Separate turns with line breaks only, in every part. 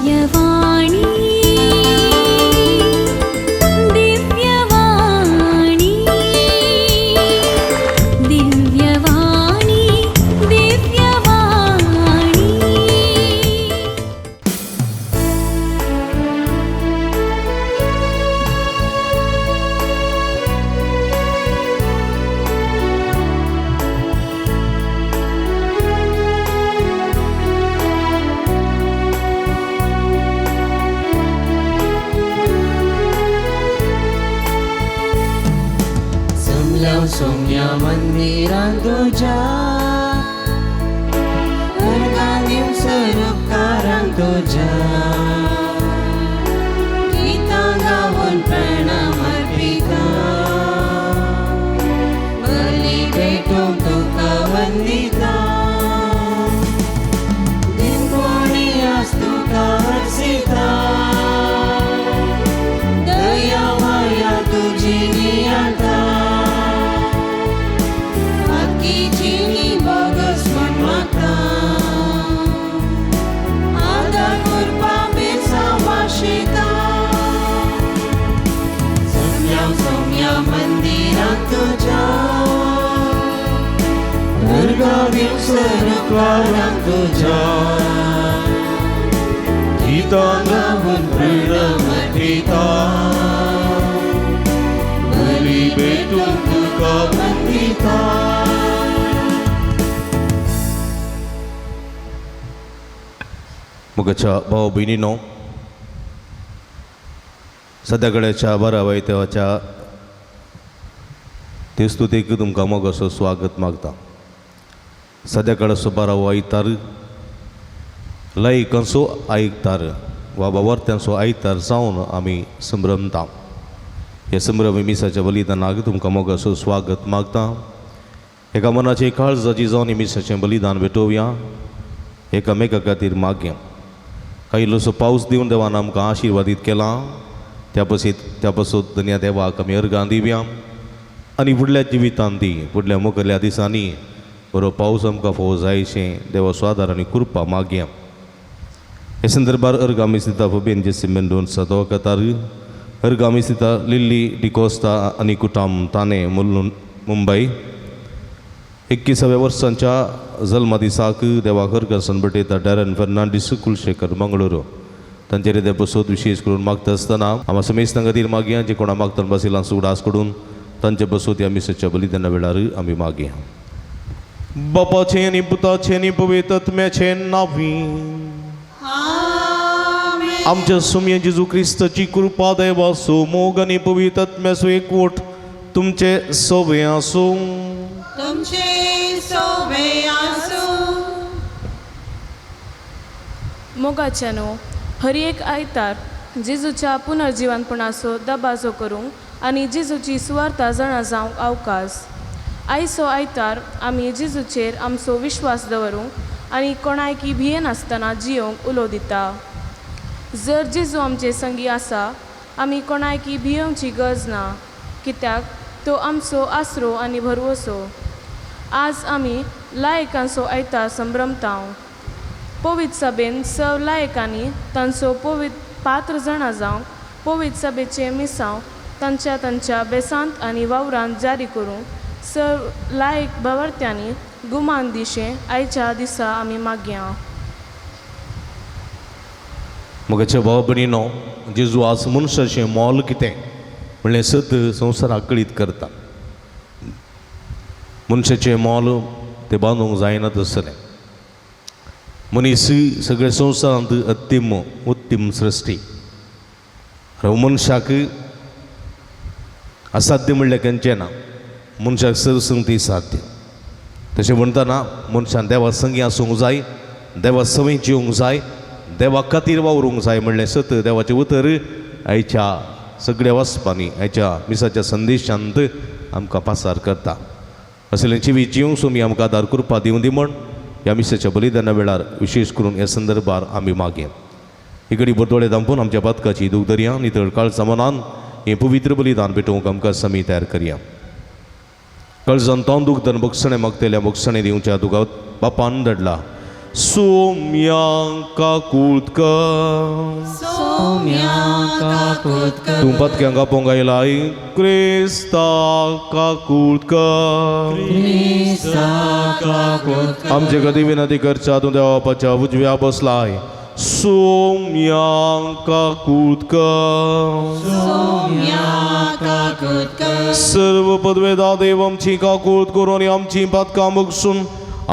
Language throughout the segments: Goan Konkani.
दिव्यवाणी दिव्यवाणी दिव्यवाणी दिव्यवाणी।
जमल्या सोम्या मंदिरां तुज्या अर्गां दिवसर उपकारां तुज्या गितां गावन प्रणाम अर्पिता बली भेटूंक तुका वंदिता दिनकोणी आस तुका हर्सिता दया माया तुजी नियाता आकीची बोगस म्हण मागता आदार करपा बेसांव भाशिता जमल्या सोम्या मंदिरांत तुज्या अर्गां दिवसर उपकारां तुज्या गितां गावन प्रणाम अर्पिता बली भेटूंक तुका वंदिता।
मोगाच्या भाव भयणीनो, सद्या कडेच्या बऱ्या वैतवाच्या देस्तुतेक तुमकां मोगाचो स्वागत मागता। सद्या कडेचो बारावो आयतार लायकांचो आयतार वा बावर्त्यांचो आयतार जावन आमी संभ्रमता। ह्या संभ्रमी मिसाच्या बलिदानाक तुमकां मोगाचो स्वागत मागता। एका मनाची काळजाची जावन मिसाचें बलिदान भेटोवया, एकामेका खातीर मागया। कांय इल्लोसो पावस दिवन देवान आमकां आशिर्वादीत केला, त्या पासत धन्या देवाक आमी अर्गां दिवया आनी फुडल्या जिवितांत ती फुडल्या मुखारल्या दिसांनी बरो पावस आमकां फावो जायशें देवाचो आदार आनी कृपा मागया। हे संदर्भार अर्गां मिसिता फबेन जेसी मेंडोन्सा दोकातार, अर्गां मिसिता लिल्ली डिकोस्ता आनी कुटाम ताणे मुंबय 21व्या वर्सांच्या जल्मा दिसाक देवाक अर्गां भेटयता डॅरन फर्नांडीस कुलशेखर मंगळुरू तांचेर ते बसोत विशेश करून मागता आसतना आमा समेस्तां खातीर मागया जे कोणा मागतना बसिलां सुडास कडून तांचे बसोत ह्या मिसाच्या बलिदाना वेळार आमी मागया। बापाचें आनी पुताचें आनी पवित्र आत्म्याचें नांवी आमच्या सुमये जेजू क्रिस्ताची कृपा देवाचो मोग आनी पवित्र आत्म्याचो एकवट तुमचे सवे आसूं।
तुमचे सोवे आसूं।
मोगाच्यानो, हर एक आयतार जेजूच्या पुनर्जिवनपणाचो दबाजो करूंक आनी जेजूची सुवार्ता जाणा जावंक अवकाश। आयचो आयतार आमी जेजूचेर आमचो विश्वास दवरूंक आनी कोणायकी भियेनासतना जियोवंक उलो दिता। जर जेजू आमचे संगी आसा आमी कोणायकी भियोवची गरज ना, कित्याक तो आमचो आसरो आनी भरवसो। आज आमी लायकांचो आयतार संभ्रमता। पवित्र सभेन सव लायकांनी तांचो पवित्र पात्र जाणा जावंक पवित्र सभेचें मिसांव तांच्या तांच्या बेसांत आनी वावरांत जारी करूंक सव लायक भावार्थ्यांनी गुमान दिशें आयच्या दिसा आमी मागया।
मोगाच्या भाव भयणीनो, जेजू आज मनशाचें मोल कितें म्हणलें सत संवसाराक कळीत करता। मनशाचें मोल तें बांदूंक जायना तसलें। मनीस सगळ्या संवसारांत अत्तीम उत्तीम सृश्टी। मनशाक असाध्य म्हणल्यार खंयचें ना, मनशाक सरसंगती साध्य। तशें म्हणटना मनशान देवा संगी आसूंक जाय, देवा सवंय जिवंक जाय, देवा खातीर वावरूंक जाय म्हणलें सत देवाचें उतर आयच्या सगळ्या वाचपांनी आयच्या मिसाच्या संदेशांत आमकां पासार करता। असलें जिवीत जिवंक सुमी आमकां आदार कृपा दिवं दी म्हण ह्या मिसाच्या बलिदाना वेळार विशेश करून ह्या संदर्भार आमी मागया। इकडे बरदोळे दांपून आमच्या पातकाची दूख दरया, नितळ काळजा मनान हें पवित्र बलिदान भेटोवंक आमकां समी तयार करया। कळजान तोंड दुखदन बक्षणें मागतल्या बक्षणें दिवच्या तुका बापान धाडला। सोम्या काकूत कर.
सोम्या काकूत कर.
तूं पत्क्यांक आपोवंक आयलाय क्रिस्ता काकूत कर.
क्रिस्ता काकूत कर.
आमचे कदी विनंती करच्या तूं देवा बापाच्या उजव्या बसलाय सोम्या काकूत कर.
सोम्या काकूत कर.
सर्व पदवेदा देव आमची काकूत करून आनी आमची पातकां बगसून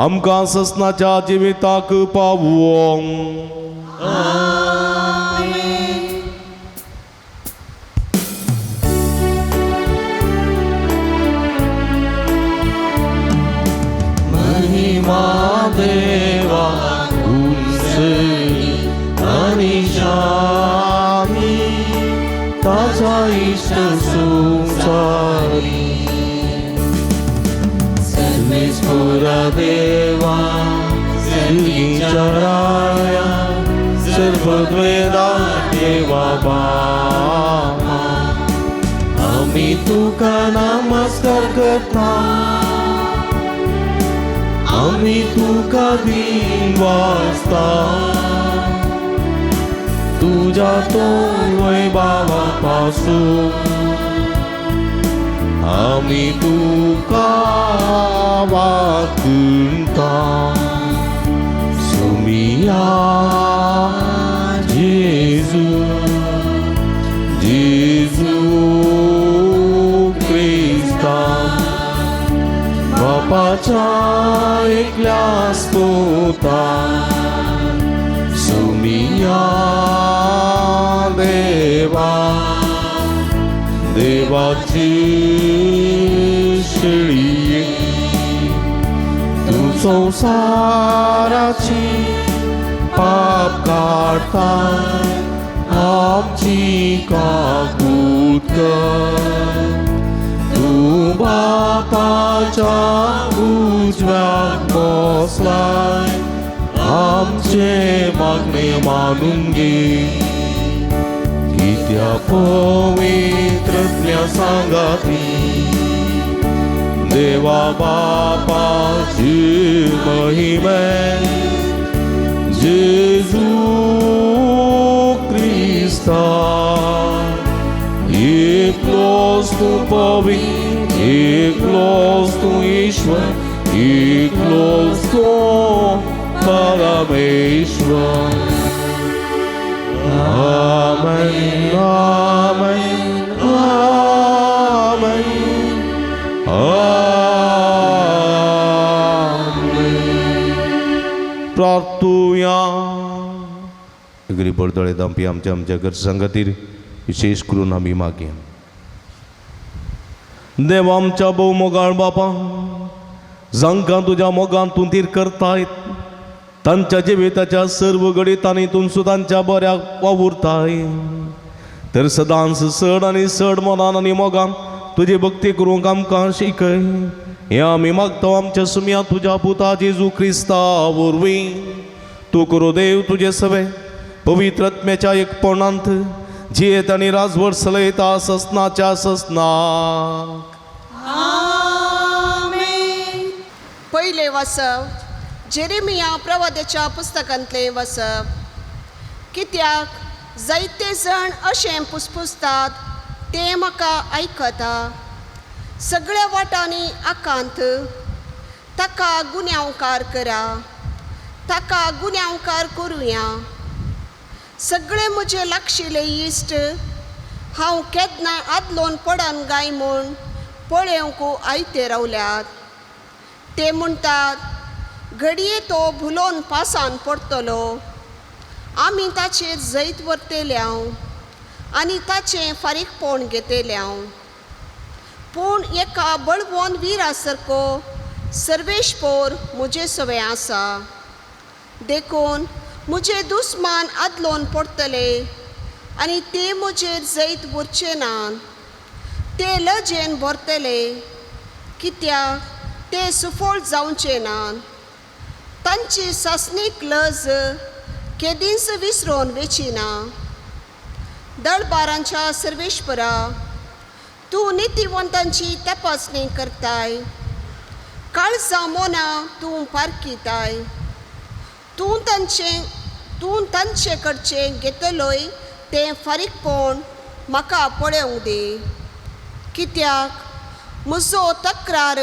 आमकां ससनाच्या जिविताक पावोंक.
आमेन.
महिमा देवा उंचली आनी शांती ताचा इश्ट संवसारी. सर्वेस्पोरा देवा सर्गीच्या राया सर्वद्वेदा देवा बापा आमी तुका नमस्कार करता आमी तुका दिन वाजता तुज्या तोंड बाबा पासून आमी तुका वाकुता. सोमिया जेजू जेजू क्रिस्ता बापाच्या एकल्याच पुता सोमिया देवा देवाची शेळी तूं संवसाराची पाप काडटा आमची काकूत कर. तूं बापाच्या उजव्याक बसलाय आमचे मागणे मानून घे. कित्या पवित्रतल्या सांगाती देवा बापाची महिमे जेजू क्रिस्ता एकलोच तूं पवित्र एकलोच तूं ईश्वर एकलोच तूं परमेश्वर. आमेन आमेन आमेन आमेन. प्रार्थुया. गरीब बडदळे दामपी आमच्या आमच्या गरजां खातीर विशेश करून आमी मागया. देव आमच्या भोव मोगाळ बापा जांकां तुज्या मोगान तूं तीर करताय तांच्या जिविताच्या सर्व घडितांनी तूं तांच्या बऱ्याक वावुरताय तर सदांच चड आनी चड मनान आनी मोगान तुजी भक्ती करूंक आमकां शिकय. हें आमी मागता आमच्या सुमया तुज्या पुता जेजू क्रिस्ता वरवीं. तूं करूं देव तुजे सवे पवित्र आत्म्याच्या एकपणांत जियेत आनी राजवट चलयता ससनाच्या ससनाक.
आमेन.
पयलें वाचप जेरेमिया प्रवाद्याच्या पुस्तकांतलें वाचप. कित्याक जायते जाण अशें पुसपुसतात ते म्हाका आयकता. सगळ्या वाटांनी आकांत ताका गुन्यांवकार करा ताका गुन्यांवकार करुया. सगळे म्हजे लागशिल्ले इश्ट हांव केन्ना आदलोन पडन गाय म्हूण पळोवंक आयते रावल्यात. ते म्हणटात घडये तो भुलोन पासान पडटलो आमी ताचेर जैत व्हरतले आनी ताचें फारीकपण घेतले. पूण एका बळवंत विरा सारको सर्वेशपोर म्हजे सवें आसा. देखून म्हजे दुस्मान आदलोन पडटले आनी ते म्हजेर जैत व्हरचे ना. ते लजेन भरतले कित्याक ते सुफळ जावचे ना. तांची सासणीक लज केदींच विसरोन वेची ना. दळबारांच्या सर्वेश्वरा तूं नितीवंतांची तपासणी करताय. काळजां मोनां तूं पारखिताय. तूं तांचे कडचें घेतलोय तें फारीकपण म्हाका पळोवंक दी. कित्याक म्हजो तक्रार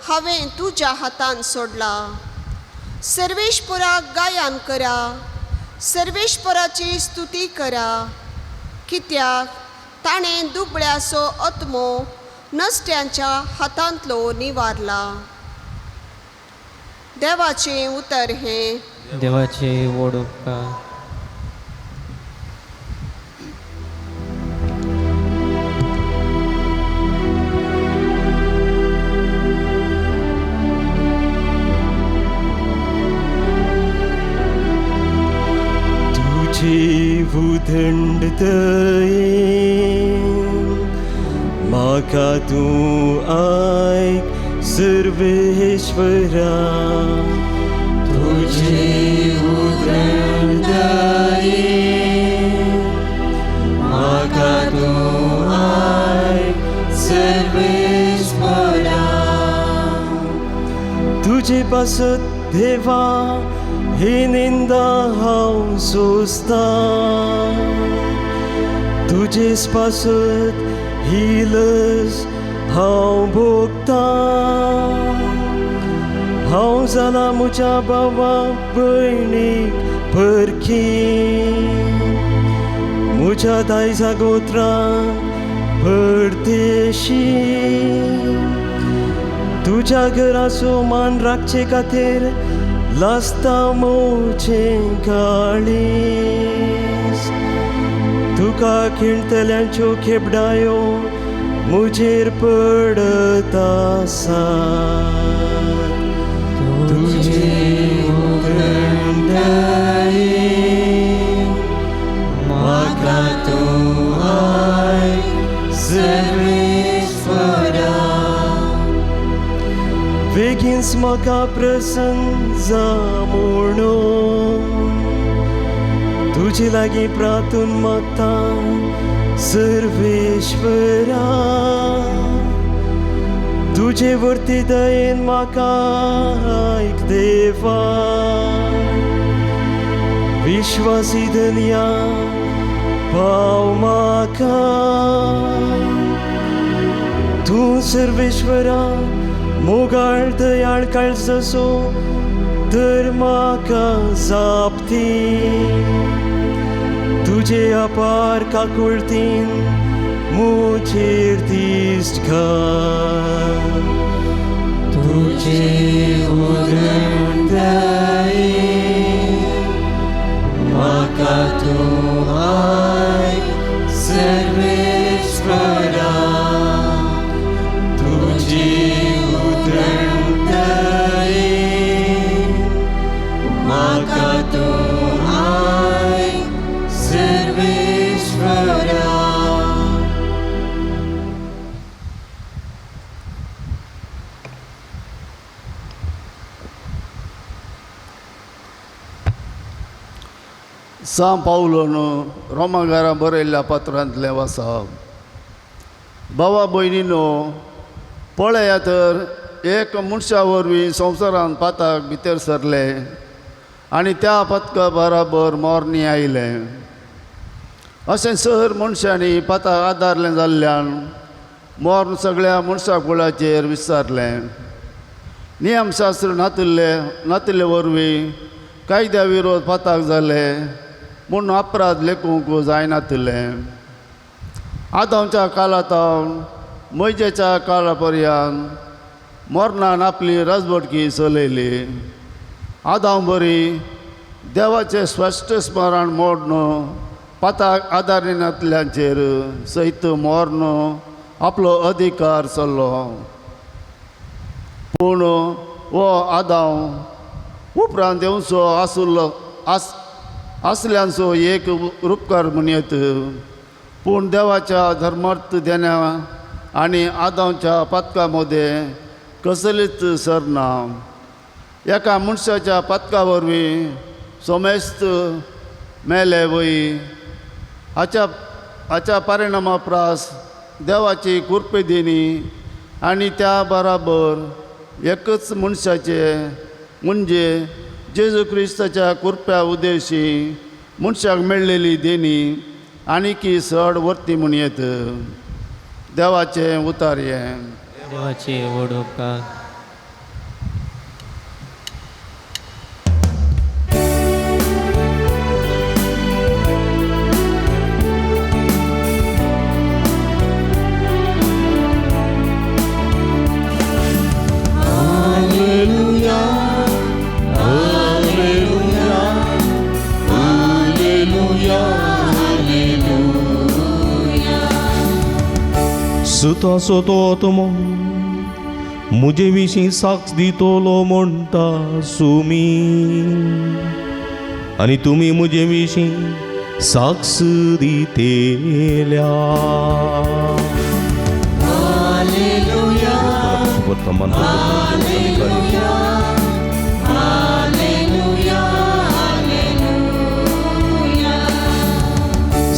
हांवें तुज्या हातान सोडला. सर्वेश्वराक गायन करा, सर्वेश्वराची स्तुती करा. कित्याक ताणें दुबळ्याचो आत्मो नश्ट्यांच्या हातांतलो निवारला. देवाचें उतर हें.
देवाचे व्हड उपकार.
तुझे उदंड दयेन म्हाका तूं आयक सर्वेश्वरा.
तुझे उदंड दयेन म्हाका तूं आयक सर्वेश्वरा.
तुजे पासत देवा ही निंदा हांव सोंसता, तुजेच पासत ही लज हांव भोगतां. हांव जालां म्हज्या भावा भयणीक परकी, म्हज्या दायजा गोत्रांक परदेशी. तुज्या घराचो मान राखचे खातीर लासता म्हजें काळीज. तुका खिणतल्यांच्यो खेपडायो म्हजेर पडत आसात.
तुझे उदंड दयेन म्हाका तूं आयक सर्वेश्वरा.
बेगीनच म्हाका प्रसन्न जा म्हणून तुजे लागीं प्रार्थून मागता सर्वेश्वरा. तुजे वरती दयेन म्हाका आयक देवा. विश्वासी धनया पाव म्हाका. तूं सर्वेश्वरा मोगाळ दयाळ काळजाचो तर म्हाका जाप दी. तुजे अपार काकुळतीन म्हजेर दिश्ट घाल.
तुझे उदंड दयेन म्हाका तूं आयक सर्वेश्वरा. तुझे उदंड दयेन म्हाका तूं आयक सर्वेश्वरा.
सां पावलोन रोमागारा बरयल्ल्या पत्रांतलें वाचप. भावा भयणीनो, पळया तर एक मनशा वरवीं संवसारांत पाताक भितर सरलें आनी त्या पदका बराबर मोरणी आयलें. अशें सर मनशांनी पाताक आदारलें जाल्ल्यान मोर्न सगळ्या मनशा कुळाचेर विस्तारलें. नियमशास्त्र नातिल्ले वरवीं कायद्या विरोध पाताक जाले म्हूण अपराध लेखूंक जायनातिल्लें. आदांच्या काळांत मैजेच्या काळा पर्यंत मोरनान आपली राजवटकी चलयली. आदांव बरी देवाचें स्पश्ट स्मरण मोडन पाताक आदारिनातल्यांचेर सयत मोर्न आपलो अधिकार चल्लो. पूण हो आदांव उपरांत येवचो आसुल्लो आसल्यांचो एक रुपकार म्हणयत. पूण देवाच्या धर्मार्थ देण्या आनी आदांवच्या पातका मदें कसलीच सरना. एका मनशाच्या पातका वरवीं सोमेस्त मेले वय. हाच्या परिणामा प्रास देवाची कृपे दिनी आनी त्या बराबर एकच मनशाचे म्हणजे जेजू क्रिस्ताच्या कुरप्या उदेशी मनशाक मेळ्ळेली देणी आनीकी चड वर्ती म्हूण येत. देवाचें उतार हें.
देवाचे व्हड उपकार.
सुतासो तो आत्मो म्हजे विशीं साक्ष दितलो म्हणटा सुमी आनी तुमी म्हजे विशीं साक्ष दितेल्या.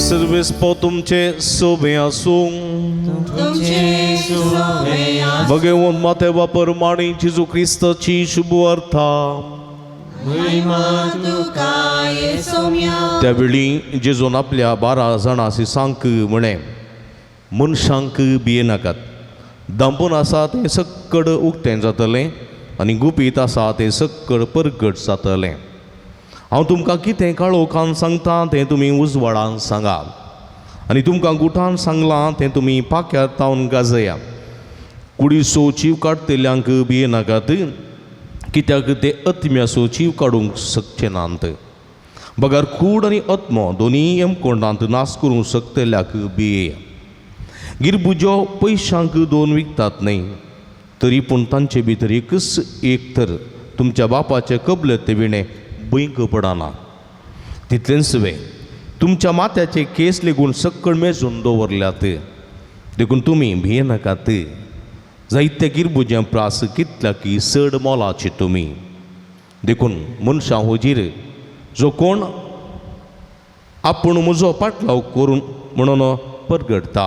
सर्वेस पो तुमचे सोबे आसूं. भगवंत माते वापर माणी जेजू क्रिस्ताची शुभ अर्था. त्यावेळी जेजून आपल्या 12 जाणांशी सांग म्हणे, मनशांक भियेनाकात, दांपून आसा तें सक्कड उक्तें जातलें आनी गुपीत आसा तें सक्कड परगट जातलें. हांव तुमकां कितें काळोखान सांगता तें तुमी उजवाडान सांगा आनी तुमकां गुठान सांगलां तें तुमी पाक्यार तावन गाजया. कुडीचो चीव काडटल्यांक भियेनाकात, कित्याक ते आत्म्याचो चीव काडूंक शकचे नात, बगर कूड आनी आत्मो दोनूय यमकोंडांत नाश करूंक शकतल्याक भिये. गिरबुजो पयशांक 2 विकतात न्हय, तरी पूण तांचे भितर एकच एक तर तुमच्या बापाचे कबलते विणें भंयक पडना. तितलेंच वे तुमच्या माथ्याचे केस लेगून सक्कड मेजून दवरल्यात, देखून तुमी भियेनाकात. जायत्या गिरबुज्यां प्रास कितल्या की चड मोलाचे तुमी. देखून मनशां हुजीर जो कोण आपूण म्हजो पाटलाव करून म्हणून परगटता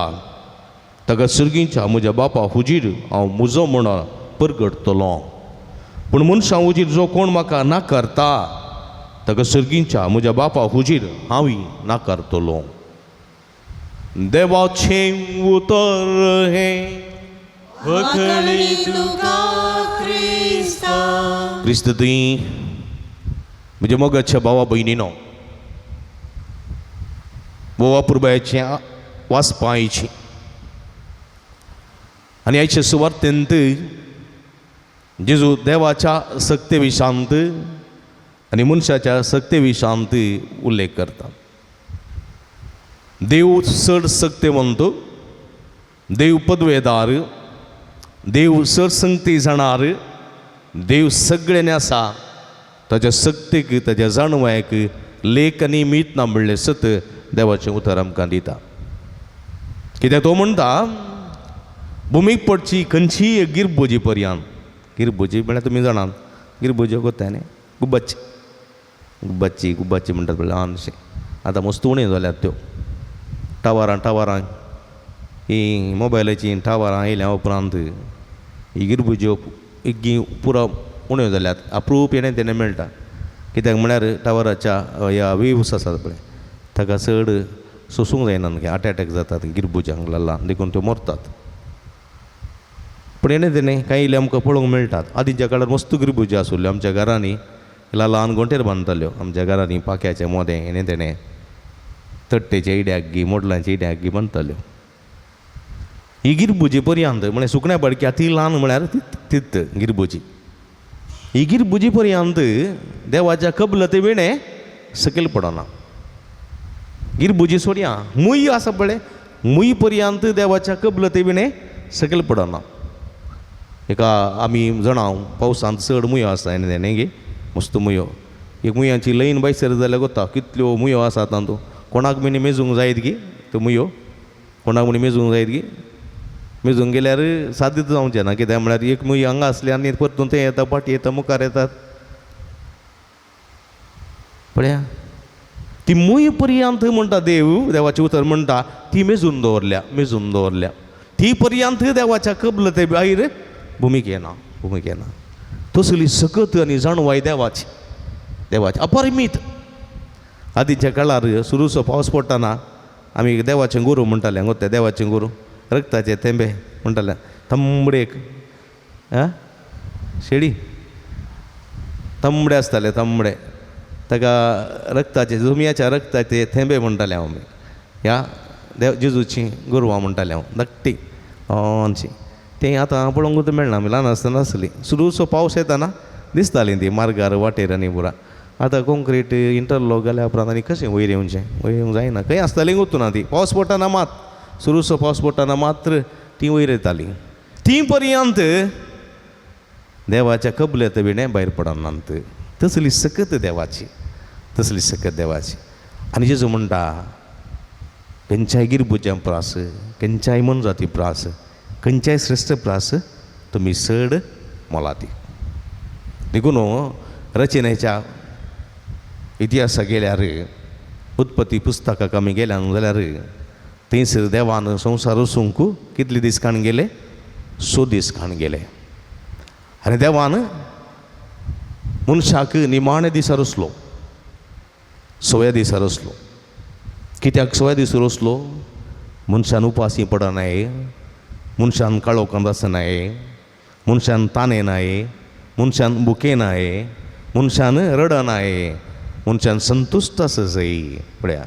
ताका सर्गीच्या म्हज्या बापा हुजीर हांव म्हजो म्हणून परगटतलो. पूण मनशां हुजीर जो कोण म्हाका नाकारता ताका सर्गीच्या म्हज्या बापा हुजीर हांवूय नाकारतलो. देवाचें उतर हें. क्रिस्त तुंय म्हज्या मोगाच्या भावा भयणीनो, गोवा पुरबायचें वाचपा आयची आनी आयचे सुवार्तेंत जेजू देवाच्या सक्ते विशांत आनी मनशाच्या सक्ते विशांत उल्लेख करता. देव चड सक्तेवंत, देव पदवेदार, देव चड संगती जाणार, देव सगळ्यांनी आसा. ताच्या सक्तेक ताच्या जाणवायक लेख आनी मीत ना म्हणलें सत देवाचें उतर आमकां दिता. कित्याक तो म्हणटा भुमीक पडची खंयचीय गिरबुजी पर्यान. गिरबुजी म्हळ्यार तुमी जाणात, गिरबुज्यो कोत्ता न्ही, गुब्बाची गुब्बाची गुब्बाची म्हणटात पळय ल्हानशें. आतां मस्त उणें जाल्यात त्यो टावरां टावरां ही मोबायलाचीं टावरां आयल्या उपरांत ही गिरबुज्यो एगी पुरो उण्यो जाल्यात. अप्रूप येणें तेणें मेळटा, कित्याक म्हळ्यार टावराच्या ह्या वेव्स आसात पळय ताका चड सोसूंक जायना, हार्ट एटॅक जातात गिरबुज्यांक ल्हान, देखून त्यो मरतात. पूण येणें तेणें कांय इल्लें आमकां पळोवंक मेळटात. आदींच्या काळार मस्त गिरबुज्यो आसुल्ल्यो आमच्या घरांनी, ल्हान ल्हान गोंटेर बांदताल्यो आमच्या घरांनी, पाक्याचे मोदें हेणें तेणें तट्टेचे इड्याक गी मोडलांचे इड्याक गी बांदताल्यो. ही गिरबुजी पर्यंत म्हळ्यार सुकण्या बडक्या ती ल्हान म्हळ्यार तित गिरबुजी. ही गिरबुजी पर्यंत देवाच्या कबलते विणें सकयल पडना. गिरबुजी सोडया मूय आसा पळय, मूय पर्यंत देवाच्या कबलते विणें सकयल पडना. एका आमी जाणा पावसांत चड मुयो आसता न्ही गे, मस्त मुयो. एक मुयांची लयन बायसर जाल्यार गोता कितल्यो मुयो आसात तातूंत. कोणाक बीन मेजूंक जायत गी त्यो मुयो, कोणाक म्हण मेजूंक जायत गी? मेजूंक गेल्यार साद्य जावचें ना, कित्याक म्हळ्यार एक मूय हांगा आसली आनी परतून तें येता फाटीं येता मुखार येतात. पळया ती मूय पर्यंत म्हणटा देव, देवाचें उतर म्हणटा ती मेजून दवरल्या, मेजून दवरल्या. ती पर्यंत देवाच्या कबलते भायर भुमीक येना, भुमीक येना. तसली सकत आनी जाणवाय देवाची.
देवाची अपरिमीत. आदींच्या काळार सुरूचो पावस पडटना आमी देवाचे गुरू म्हणटाले, गो ते देवाचे गुरू रक्ताचे थेंबे म्हणटाले, तांबडे एक आं शेडी तांबडे आसताले, तांबडे ताका रक्ताचे जुमयाच्या रक्ताचे थेंबे म्हणटाले हांव आमी. ह्या देव जेजूची गोरवां म्हणटाले हांव, धाकटी ल्हानशी. तें आतां पळोवंकूच मेळना, आमी ल्हान आसतना आसली. सुरूचो पावस येताना दिसतालीं ती मार्गार वाटेर आनी पुरा. आतां कॉंक्रीट इंटरलॉक घाल्या उपरांत आनी कशें वयर येवचें, वयर येवंक जायना, खंय आसतालीं वचूना ती. पावस पडटना मात, सुरूचो पावस पडटना मात्र ती वयर येताली. ती पर्यंत देवाच्या कबलेत विणें भायर पडनात. तसली सकत देवाची, तसली सकत देवाची. आनी जेजू म्हणटा खंयच्याय गिरबुज्यां प्रास, खंयच्याय मनजाती प्रास, खंयच्याय श्रेश्ठ प्रास तुमी चड मोलादी. देखून रचनेच्या इतिहासा गेल्यार, उत्पत्ती पुस्तकाक आमी गेल्या न्हू जाल्यार थंयसर देवान संवसार वचूंक कितले दीस काण गेले? 100 दीस काण गेले. आनी देवान मनशाक निमाणे दिसा रचलो, 100व्या दिसा रचलो. कित्याक 100व्या दिसा रचलो? मनशान उपाशी पडनाय, मनशान काळोखांत आसनाय, मनशान तानेनाय, मनशान भुकेनाय, मनशान रडनाय, मनशान संतुश्ट आसा जाय. पळया,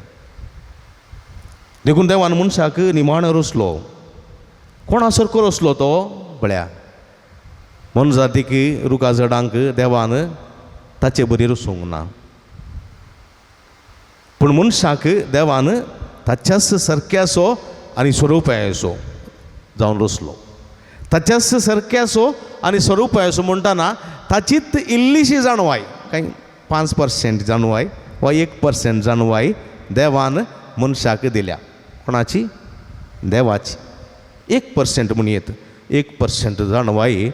देखून देवान मनशाक निमाणो रचलो. कोणा सारको रचलो तो? पळया, मोनजातीक रुखा झाडांक देवान ताचे बरी रचूंक ना, पूण मनशाक देवान ताच्याच सारक्याचो आनी स्वरुपाचो जावन रचलो. ताच्याच सारक्याचो आनी स्वरुपाचो म्हणटना ताचीच इल्लीशी जाणवाय, कांय 5% जाणवाय वा 1% जाणवाय देवान मनशाक दिल्या. कोणाची? देवाची. 1% म्हण येत, 1% जाणवाय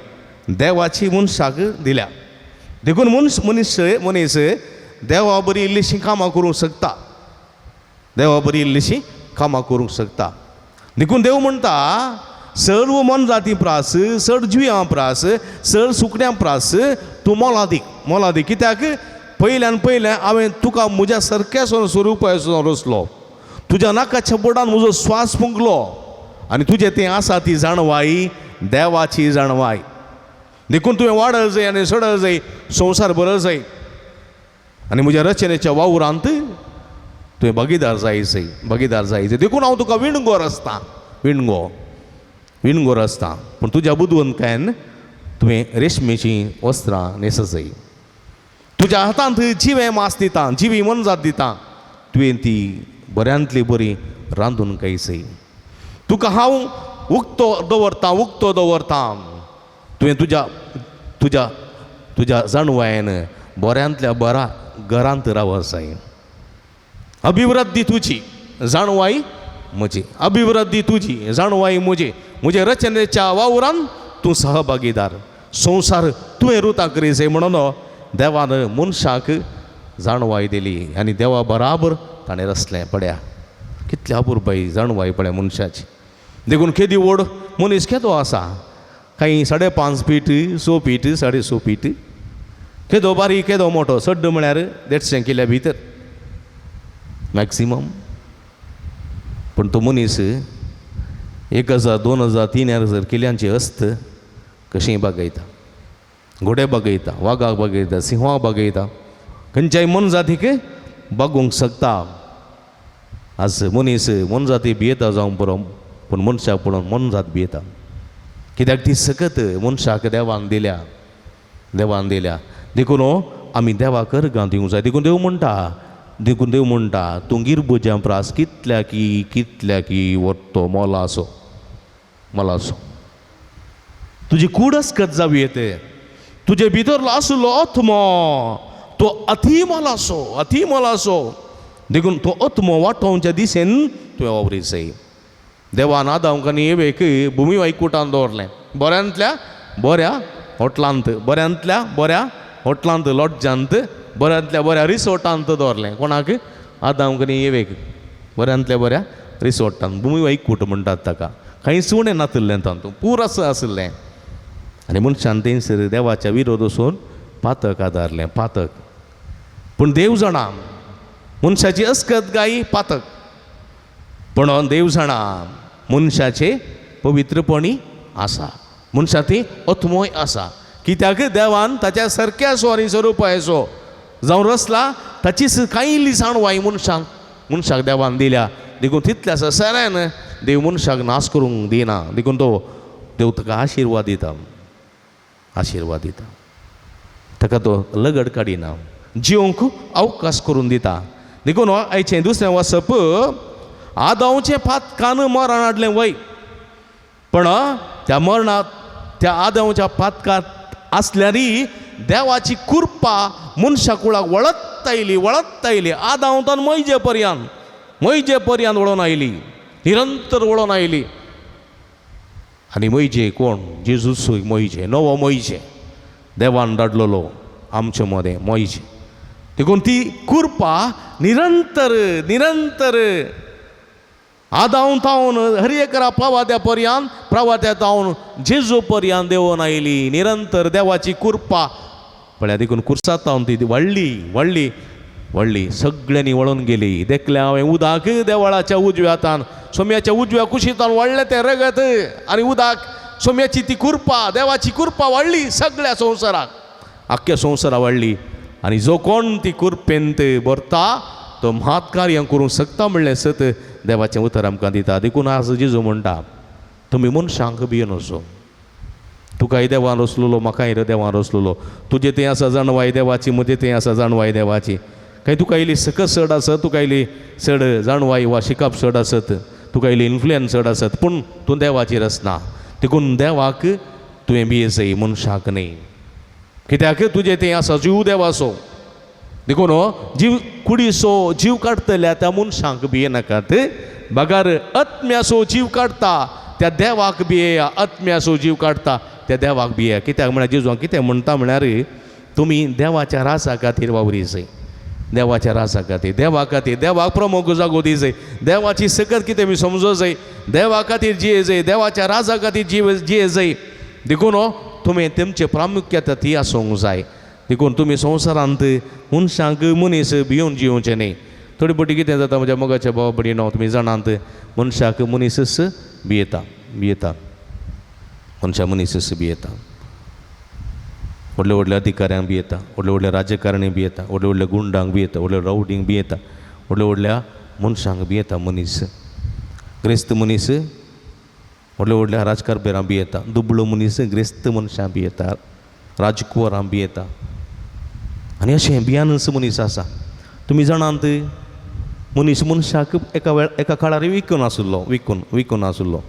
देवाची मनशाक दिल्या. देखून मनीस मनीस मनीस देवा बरी इल्लीशी कामां करूंक शकता, देवा बरी इल्लीशी कामां करूंक शकता. देखून देव म्हणटा सर्व मोनजाती प्रास, चड जिव्यां प्रास, चड सुकण्यां प्रास तूं मोलादीक, मोलादीक. कित्याक? पयल्यान पयलें हांवें तुका म्हज्या सारक्याचो स्वरुपाचो रचलो, तुज्या नाकाच्या बोडान म्हजो स्वास फुंकलो आनी तुजें तें आसा ती जाणवाय देवाची जाणवाय. देखून तुवें वाडत जाय आनी सडत जाय, संवसार भरत जाय आनी म्हज्या रचनेच्या वावरांत तुवें भागीदार जाय जाय, भागीदार जाय जाय. देखून हांव तुका विणगो रचता, विणगो, विणगो रचता, पूण तुज्या बुदवंतकायेन तुवें रेशमेचीं वस्त्रां न्हेसत जाय. तुज्या हातांत जिवें मास दिता, जिवी मोनजात दिता, तुवें ती बऱ्यांतली बरी रांदून खाय जाय. तुका हांव उक्तो दवरता, उक्तो दवरता, तुवें तुज्या तुज्या तुज्या जाणवायेन बऱ्यांतल्या बऱ्या घरांत रावत जाय. अभिवृद्धी तुजी जाणवाय म्हजी, अभिवृद्धी तुजी जाणवाय म्हजी, म्हजे रचनेच्या वावरान तूं सहभागीदार, संवसार तुवें रुता करी जाय. म्हणून देवान मनशाक जाणवाय दिली आनी देवा बराबर ताणें रचलें. पळया कितली अपुरबाय जाणवाय पळया मनशाची. देखून केदी व्हड मनीस केदो आसा, कांय 5.5 फीट, 6 फीट, 6.5 फीट, केदो बारीक केदो मोटो, चड म्हळ्यार 150 किल्या भितर मॅक्सिमम. पूण तो मनीस 1000, 2000, 3000 किल्यांची अस्त कशीं बागयता, घोडे बागयता, वागाक बागयता, सिंहाक बागयता, खंयच्याय मोनजातीक बागोवंक शकता. आज मनीस मोनजाती भियेता जावं पुरो, पूण मनशाक पळोवन मोनजात भियेता. कित्याक ती सकत मनशाक देवान दिल्या, देवान दिल्या. देखून आमी देवाक अर्गां दिवंक जाय. देखून देव म्हणटा, देखून देव म्हणटा तूं गिरबुज्यां प्रास कितल्या की कितल्या की व्हरतो मोलाचो, मोलाचो. तुजी कूड अस्कत जावं येते, तुजे भितर आसलो आत्मो तो अती मोलाचो, अती मोलाचो. देखून तो आत्मो वाटोवच्या दिशेन तुवें वावरी जाय. देवान आदांक आनी एवेक भुमी वैकुटान दवरलें, बऱ्यांतल्या बऱ्या हॉटलांत, बऱ्यांतल्या बऱ्या हॉटलांत, लॉज्जांत, बऱ्यांतल्या बऱ्या रिसॉर्टांत दवरलें. कोणाक? आदांक आनी एवेक बऱ्यांतल्या बऱ्या रिसॉर्टांत, भुमी वैकूट म्हणटात ताका. कांयच उणें नातिल्लें तातूंत, पुरास आशिल्लें. आनी मनशान थंयसर देवाच्या विरोध वचून पातक आदारलें, पातक. पूण देव जाणा मनशाची अस्कत गायी पातक, पूण देव जाणा मनशाचे पवित्रपणी आसा, मनशा ती आत्मोय आसा. कित्याक देवान ताच्या सारक्या आनी स्वरुपाचो जावं रचला, ताचीच कांय इल्ली जाणवाय मनशाक मनशाक देवान दिल्या. देखून तितल्या संवसारान देव मनशाक नाश करूंक दिना, देखून तो देव ताका आशिर्वाद दिता, आशिर्वाद दिता, ताका तो लगड काडिना, जिवंक अवकाश करून दिता. देखून आयचें दुसरें वसप आदांवचें पातकान मरण हाडलें वय, पण त्या मरणात त्या आदांवच्या पातकांत आसल्यारय देवाची कृपा मनशा कुळाक वळत आयली, वळत आयली. आदांवतान मैजे पर्यंत, मैजे पर्यंत वळोन आयली, निरंतर वळोन आयली. आनी मैजे कोण? जेजूस मैजे, नवो मैजे, देवान धाडलेलो आमचे मदें मैजे. देखून ती कृपा निरंतर निरंतर आदांव तावन हर एकरा प्रवात्या पर्यंत, प्रवात्या तावन जेजू पर्यंत देवोन आयली, निरंतर देवाची कृपा. पळया देखून कुर्सात तावन ती व्हडली व्हडली व्हडली सगळ्यांनी वळोन गेली. देखलें हांवें उदक देवळाच्या उजव्या हातान, सोम्याच्या उजव्या कुशीतान व्हडलें तें रगत आनी उदक, सोम्याची ती कृपा, देवाची कृपा वाडली सगळ्या संवसाराक, आख्ख्या संवसारा वाडली. आनी जो कोण ती कृपेंत भरता तो म्हात कार्यां करूंक शकता म्हणलें सत देवाचें उतर आमकां दिता. देखून आज जेजू म्हणटा तुमी मनशांक भियेन वचो, तुकाय देवान रचलेलो, म्हाकाय देवान रचलेलो, तुजे थंय आसा जाणवाय देवाची, म्हजे थंय आसा जाणवाय देवाची. काय तुका इल्ली सकस चड आसत, तुका इल्ली चड जाणवाय वा शिकप चड आसत, तुका इल्ली इन्फ्लुयन्स चड आसत, पूण तूं देवाची रचना. देखून देवाक तुवें भियेसय, मनशाक न्ही. कित्याक तुजें थंय आसा जीव देवाचो. देखून जीव कुडीचो जीव काडटल्या त्या मनशांक भियेनाकात, बगर आत्म्याचो जीव काडटा त्या देवाक भियेया, आत्म्याचो जीव काडटा त्या देवाक भियेया. कित्याक म्हळ्यार जेजू कितें म्हणटा म्हळ्यार तुमी देवाच्या राजा खातीर वावरी जाय, देवाच्या राजा खातीर, देवा खातीर, देवाक प्रमुख जागो दी जाय, देवाची सकत कितें मी समजो जाय, देवा खातीर जिये जाय, देवाच्या राजा खातीर जिये जाय. देखून तुमी तुमचे प्रामुख्यता ती आसूंक जाय. देखून तुमी संवसारांत मनशांक मनीस भियोवन जियोवचें न्ही. थोडी पटी कितें जाता म्हज्या मोगाच्या भावा भयणीनो, तुमी जाणात मनशाक मनीसच भियेता, भियेता, मनशा मनीसच भियेता, व्हडल्या व्हडल्या अधिकाऱ्यांक भियेता, व्हडल्या व्हडल्या राजकारणी भियेता, व्हडल्या व्हडल्या गुंडांक भियेता, व्हडल्या रावडींक भियेता, व्हडल्या व्हडल्या मनशांक भियेता मनीस. ग्रेस्त मनीस व्हडल्या व्हडल्या राजकारभारां भियेता, दुबळो मनीस ग्रेस्त मनशां भियेता, राजकुंवरां भियेता. आनी अशें भियानच मनीस आसा. तुमी जाणात मनीस मनशाक एका वेळ एका काळार विकून आशिल्लो, विकून विकून आशिल्लो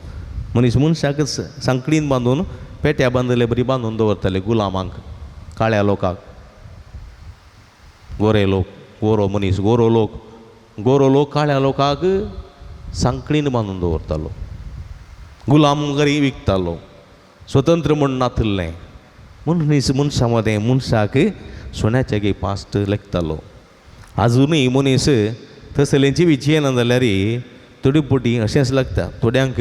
मनीस मनशाकच सांकळीन बांदून पेट्या बांदिल्ले बरी बांदून दवरताले गुलामांक, काळ्या लोकांक, गोरे लोक, गोरो मनीस, गोरो लोक, गोरो लोक काळ्या लोकांक सांकळीन बांदून दवरतालो, गुलाम घरी विकतालो, स्वतंत्र म्हूण नातिल्लें. मनीस मनशा मदें मनशाक सोन्याचे गे पास्ट लेखतालो. आजुनूय मनीस तसलेंची विचयना जाल्यार थोडी पोटी अशेंच लागता. थोड्यांक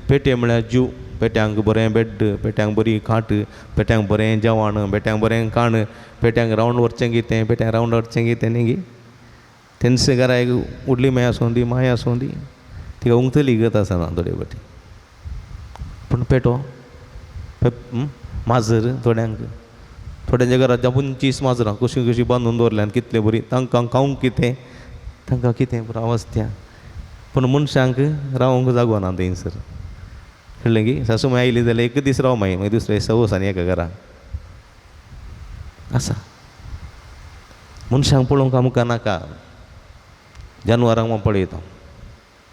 पेटे म्हळ्यार जीव, पेट्यांक बरें बेड, पेट्यांक बरी खाट, पेट्यांक बरें जेवण, पेट्यांक बरें खाण, पेट्यांक रावंड व्हरचें कितें, पेट्यांक रावंड व्हरचें कितें न्ही गी. तेंचे घरा एक व्हडली माय आसूं दी, माय आसूं दी, तिका उंगतली गत आसना थोडे फावटी. पूण पेटो माजर थोड्यांक, थोड्यांच्या घरांत 25 माजरां कशीं कशीं बांदून दवरल्यात कितले बरीं, तांकां खावंक कितें, तांकां कितें पुरो अवस्था. पूण मनशांक रावंक जागो ना थंयसर, कळ्ळें की. सासू माय आयली जाल्यार एक दीस राव मागीर, मागीर दुसरे दिसा वच आनी एका घरा आसा. मनशांक पळोवंक आमकां नाका, जानवरांक हांव पळयता,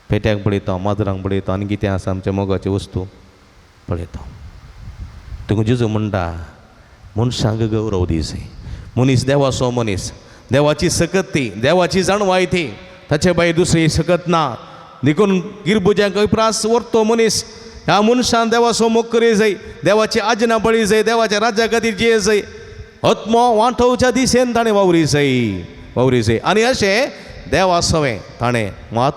पेट्याक पळयता, माजरांक पळयता, आनी कितें आसा आमच्या मोगाच्यो वस्तू पळयता. तुका जेजू म्हणटा मनशांक गौरव दी जाय. मनीस देवाचो मनीस, देवाची सकत ती, देवाची जाणवाय ती, ताचे भायर दुसरी सकत ना. देखून गिरबुज्यांक प्रास व्हरतो मनीस. ह्या मनशान देवाचो मोग करी जाय, देवाची आज्ञा पळी जाय, देवाच्या राज्या खातीर जिये जाय, आत्मो वांटोवच्या दिशेन ताणें वावरी जाय, वावरी जाय. आनी अशें देवा सवें ताणें मात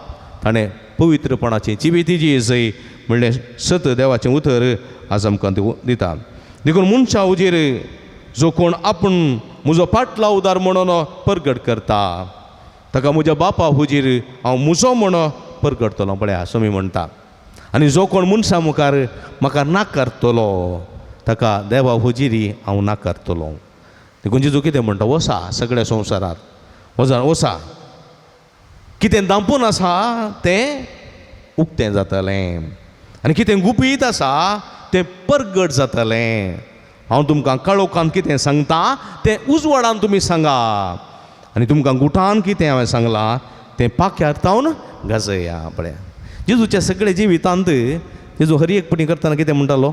ताणें पवित्रपणाची जिविती जी जाय म्हणलें सत देवाचें उतर आज आमकां दिता. देखून मनशा हुजीर जो कोण आपूण म्हजो पाटलावदार म्हणून परगट करता ताका म्हज्या बापा हुजीर हांव म्हजो म्हण परगटतलो. पळया स्वामी म्हणटा, आनी जो कोण मनशां मुखार म्हाका नाकारतलो ताका देवा हुजिरी हांव नाकारतलो. देखून जेजू कितें म्हणटा, वसा सगळ्या संवसारांत वचा वसा, कितें दांपून आसा तें उक्तें जातलें आनी कितें गुपीत आसा तें परगट जातलें. हांव तुमकां काळोखान कितें सांगता तें उजवाडान तुमी सांगा आनी तुमकां गुठान कितें हांवें सांगलां तें पाख्यार तावन गाजया. पळया जेजूच्या सगळे जिवितांत जेजू हर एक पटी करतना कितें म्हणटालो,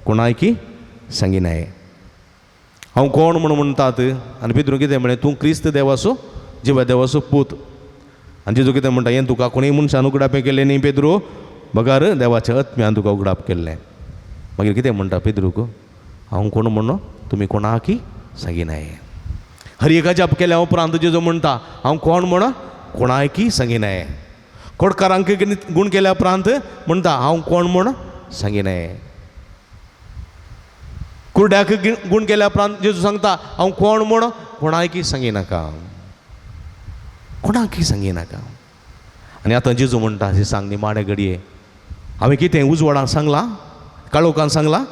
कोणायकी सांगिनाय हांव कोण म्हूण म्हणटात. आनी पेद्रून कितें म्हणलें, तूं क्रिस्त देवाचो जिवा देवाचो पूत. आनी जेजू कितें म्हणटा, हें तुका कोणीय मनशान उगडापें केलें न्ही पेद्रू, बगार देवाच्या आत्म्यान तुका उगडाप केल्लें. मागीर कितें म्हणटा पेद्रूक, हांव कोण म्हणून तुमी कोणाकी सांगिनाय. हर एक अजाप केल्या उपरांत जेजू म्हणटा हांव कोण म्हण कोणायकी सांगिनाय. कोडकारांक गूण केल्या उपरांत म्हणटा हांव कोण म्हण सांगिनाय. कुर्ड्याक गूण केल्या उपरांत जेजू सांगता हांव कोण म्हण कोणायकी सांगिनाका, कोणाकी सांगिनाका. आनी आतां जेजू म्हणटा अशें सांग निमाणे घडये हांवें कितें उजवाडान सांगलां काळोखान सांगलां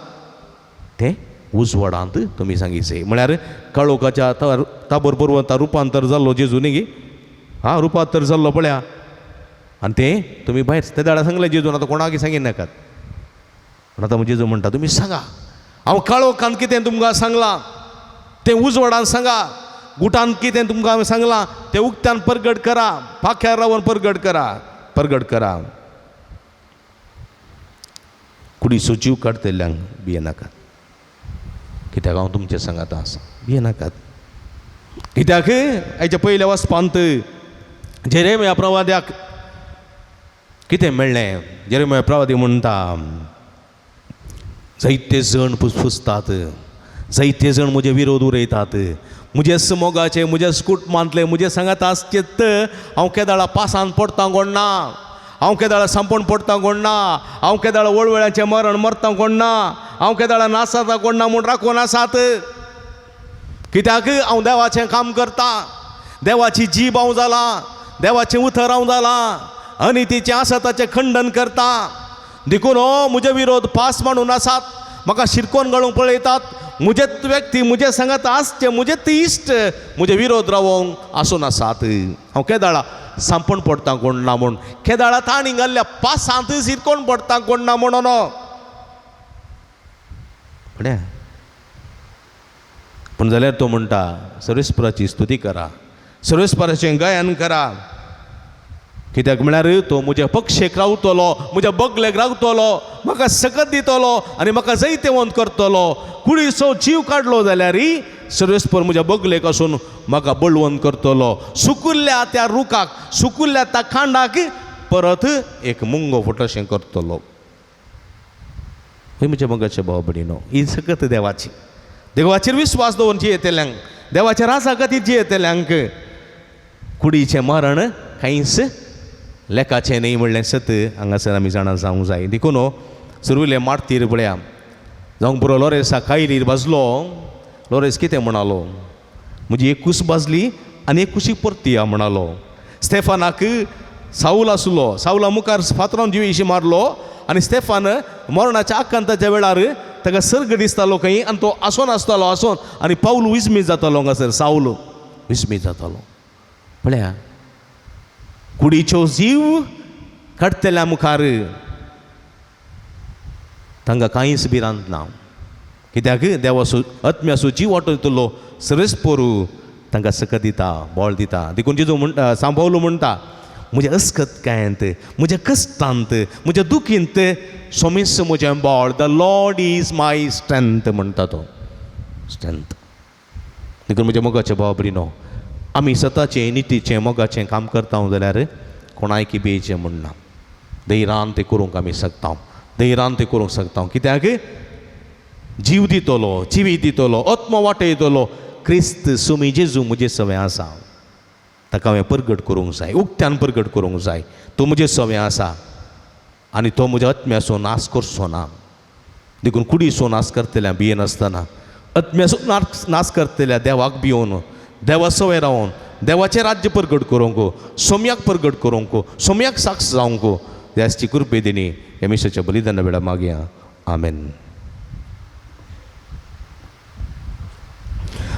तें उजवाडांत तुमी सांगिचे. म्हळ्यार काळोखाच्या ताबोर पर्वता रुपांतर जाल्लो जेजू न्ही गी, हा रुपांतर जाल्लो पळया, आनी तें तुमी भायर ते दाडा सांगलें जेजून आतां कोणाकी सांगिनाकात. पूण आतां जेजू म्हणटा तुमी सांगा हांव काळोखान कितें तुमकां सांगलां तें उजवाडान सांगा, गुटान कितें तुमकां हांवें सांगलां तें उक्त्यान परगट करा, पाख्यार रावन परगट करा, परगट करा. कुडीचो जीव काडटल्यांक भियेनाकात, कित्याक हांव तुमचें सांगाता आसा, भियेनाकात. कित्याक हाच्या पयल्या वचपांत जेरेमिया प्रवाद्याक कितें मेळ्ळें, जेरेमिया प्रवादी म्हणटा जायते जण फुसफुसतात, जायते जण म्हजे विरोध उरयतात, म्हजे मोगाचे म्हज्या कुटुंबांतले म्हजे सांगात आसचेत हांव केदाळा पासान पडटा कोण ना, हांव केदाळा सांपण पडटा कोण ना, हांव केदाळा वळवळ्याचें मरण मरता कोण ना, हांव केदाळा नासाता कोण ना म्हूण राखून आसात. कित्याक हांव देवाचें काम करता, देवाची जीब हांव जालां, देवाचें उतर हांव जालां आनी तिचें आसा ताचें खंडन करता. देखून हो म्हजे विरोध पास मांडून आसात, म्हाका शिरकोन घालूंक पळयतात, म्हजेच व्यक्ती म्हजे सांगात आसचे म्हजेच इश्ट म्हजे विरोध रावोंक आसून आसात. हांव केदाळा सांपण पडटा कोण ना म्हूण, केदाळा ताणी घाल्ल्या पासांत शिरकोन पडटा कोण ना म्हणून. पूण जाल्यार तो म्हणटा सर्वेस्पराची स्तुती करा, सर्वेस्पराचें गायन करा, कित्याक म्हळ्यार तो म्हज्या पक्षेक रावतलो, म्हज्या बगलेक रावतलो, म्हाका सकत दितलो आनी म्हाका जैतेवंत करतलो. कुडीचो जीव काडलो जाल्यार सर्वेस्पर म्हज्या बगलेक आसून म्हाका बळवंत करतलो. सुकुल्ल्या त्या रुखाक, सुकुल्ल्या त्या खांडाक परत एक मुंगो फुटशें करतलो. हय म्हज्या मोगाचे भाव भयणीनो, ही सकत देवाची. देवाचेर विस्वास दवरून जियेतल्यांक, देवाच्या राजा खातीर जियेतल्यांक कुडीचें मरण कांयच लेखाचें न्ही म्हणलें सत हांगासर आमी जाणा जावंक जाय. देखून सुर्विले मार्तीर पळया जावंक पुरो लोरेसा कायलीर भाजलो. लोरेस कितें म्हणालो, म्हजी एक कूस भाजली आनी एक कुशी परती या म्हणालो. स्टेफानाक सावल आसलो, सावला मुखार फातरान जिवीशी मारलो आनी स्टेफान मरणाच्या आकांताच्या वेळार ताका सर्ग दिसतालो खंय आनी तो आसोन आसतालो आसोन आनी पावल विस्मीत जातालो हांगासर, सावल विस्मीत जातालो. पळया कुडीच्यो जीव काडटल्या मुखार तांकां कांयच भिरांत ना, कित्याक देवाचो आत्म्याचो जीव वाटयतलो सर्वेस्पोरू तांकां सकत दिता, बळ दिता. देखून जेजू म्हणटा, सांबावलो म्हणटा म्हज्या अस्कतकायेंत, म्हज्या कश्टांत, म्हज्या दुखींत सोमीस म्हजें बळ, the Lord is my strength म्हणटा तो, स्ट्रेंथ. देखून म्हज्या मोगाचे भाव भयणीनो, आमी सताचें नितीचें मोगाचें काम करता जाल्यार कोणायकी भियेचें म्हणना, धैर्यान तें करूंक आमी शकता, धैर्यान तें करूंक शकता. कित्याक जीव दितलो, जिवीत दितलो, आत्मो वाटयतलो क्रिस्त सुमी जेजू म्हजे सवें आसा. ताका हांवें परगट करूंक जाय, उक्त्यान परगट करूंक जाय. तो म्हजे सवें आसा आनी तो म्हज्या आत्म्याचो नाश करचो ना. देखून कुडीचो नाश करतल्या भियेनासतना आत्म्याचो नास नास करतल्या देवाक भियोवन, देवा सवय रावन देवाचें राज्य परगट करूंक, सोम्याक परगट करूंक, सोम्याक साक्ष जावंक देवाची कृपे दिनी ह्या मिसाच्या बलिदाना वेळा मागया. आमेन.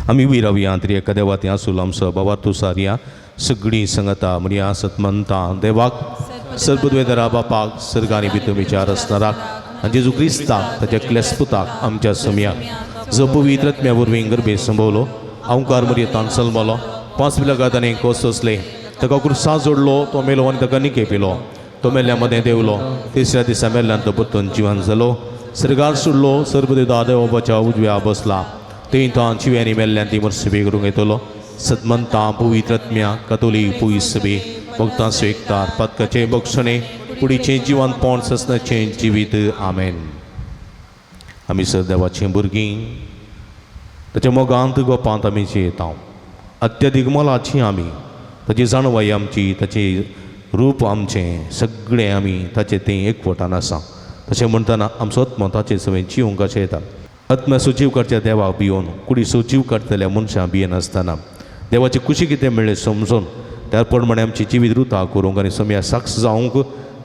आमी उबी रावया. तरी एका देवा ती आसूल आमचो बाबा तूं सारया सगळीं संगता म्हणया सतमंता देवाक सर्वद्वेदरा बापाक सर्गानी बी तुमी आसणाराक आनी जेजू क्रिस्ताक ताच्या क्लेस्पुताक आमच्या सम्याक जो पवित्र आत्म्या वरवीं गर्भे संभवलो, अंकार मरयेतान सलमलो, 5 बिलागात आनी कोस सोंसले, ताका क्रुसा जोडलो, तो मेलो आनी ताका निके पिलो, तो मेल्ल्या मदें देवलो, तिसऱ्या दिसा मेल्ल्यान तो परतून जिवन जालो, सर्गार सोडलो, सर्वदेदा देवाच्या उजव्या बसला, थंय तो जिव्यांनी मेल्ल्यान ती मर्सबी करूंक येतलो. सदमंता पवित्र आत्म्या कतोलीक पुयस सभे भक्तांचो एकतार पातकाचें बक्षणें कुडीचें जिवनपण ससनाचें जिवीत. आमेन. आमी सर देवाचीं भुरगीं ताच्या मोगांत गोपांत आमी जियेता. अत्यधीक मोलाची आमी, ताची जाणवाय आमची, ताचें रूप आमचें, सगळें आमी ताचें तें एकवटान आसा. तशें म्हणटना आमचो आत्मो ताचे सवें जिवंक अशें येता. आत्म्याचो जीव काडच्या देवाक भियोवन कुडीचो जीव काडटल्या मनशां भियेनासतना देवाची खुशी कितें मेळ्ळें समजून त्या प्रमाणे आमची जिवीत रुता करूंक आनी सम्या साक्ष जावंक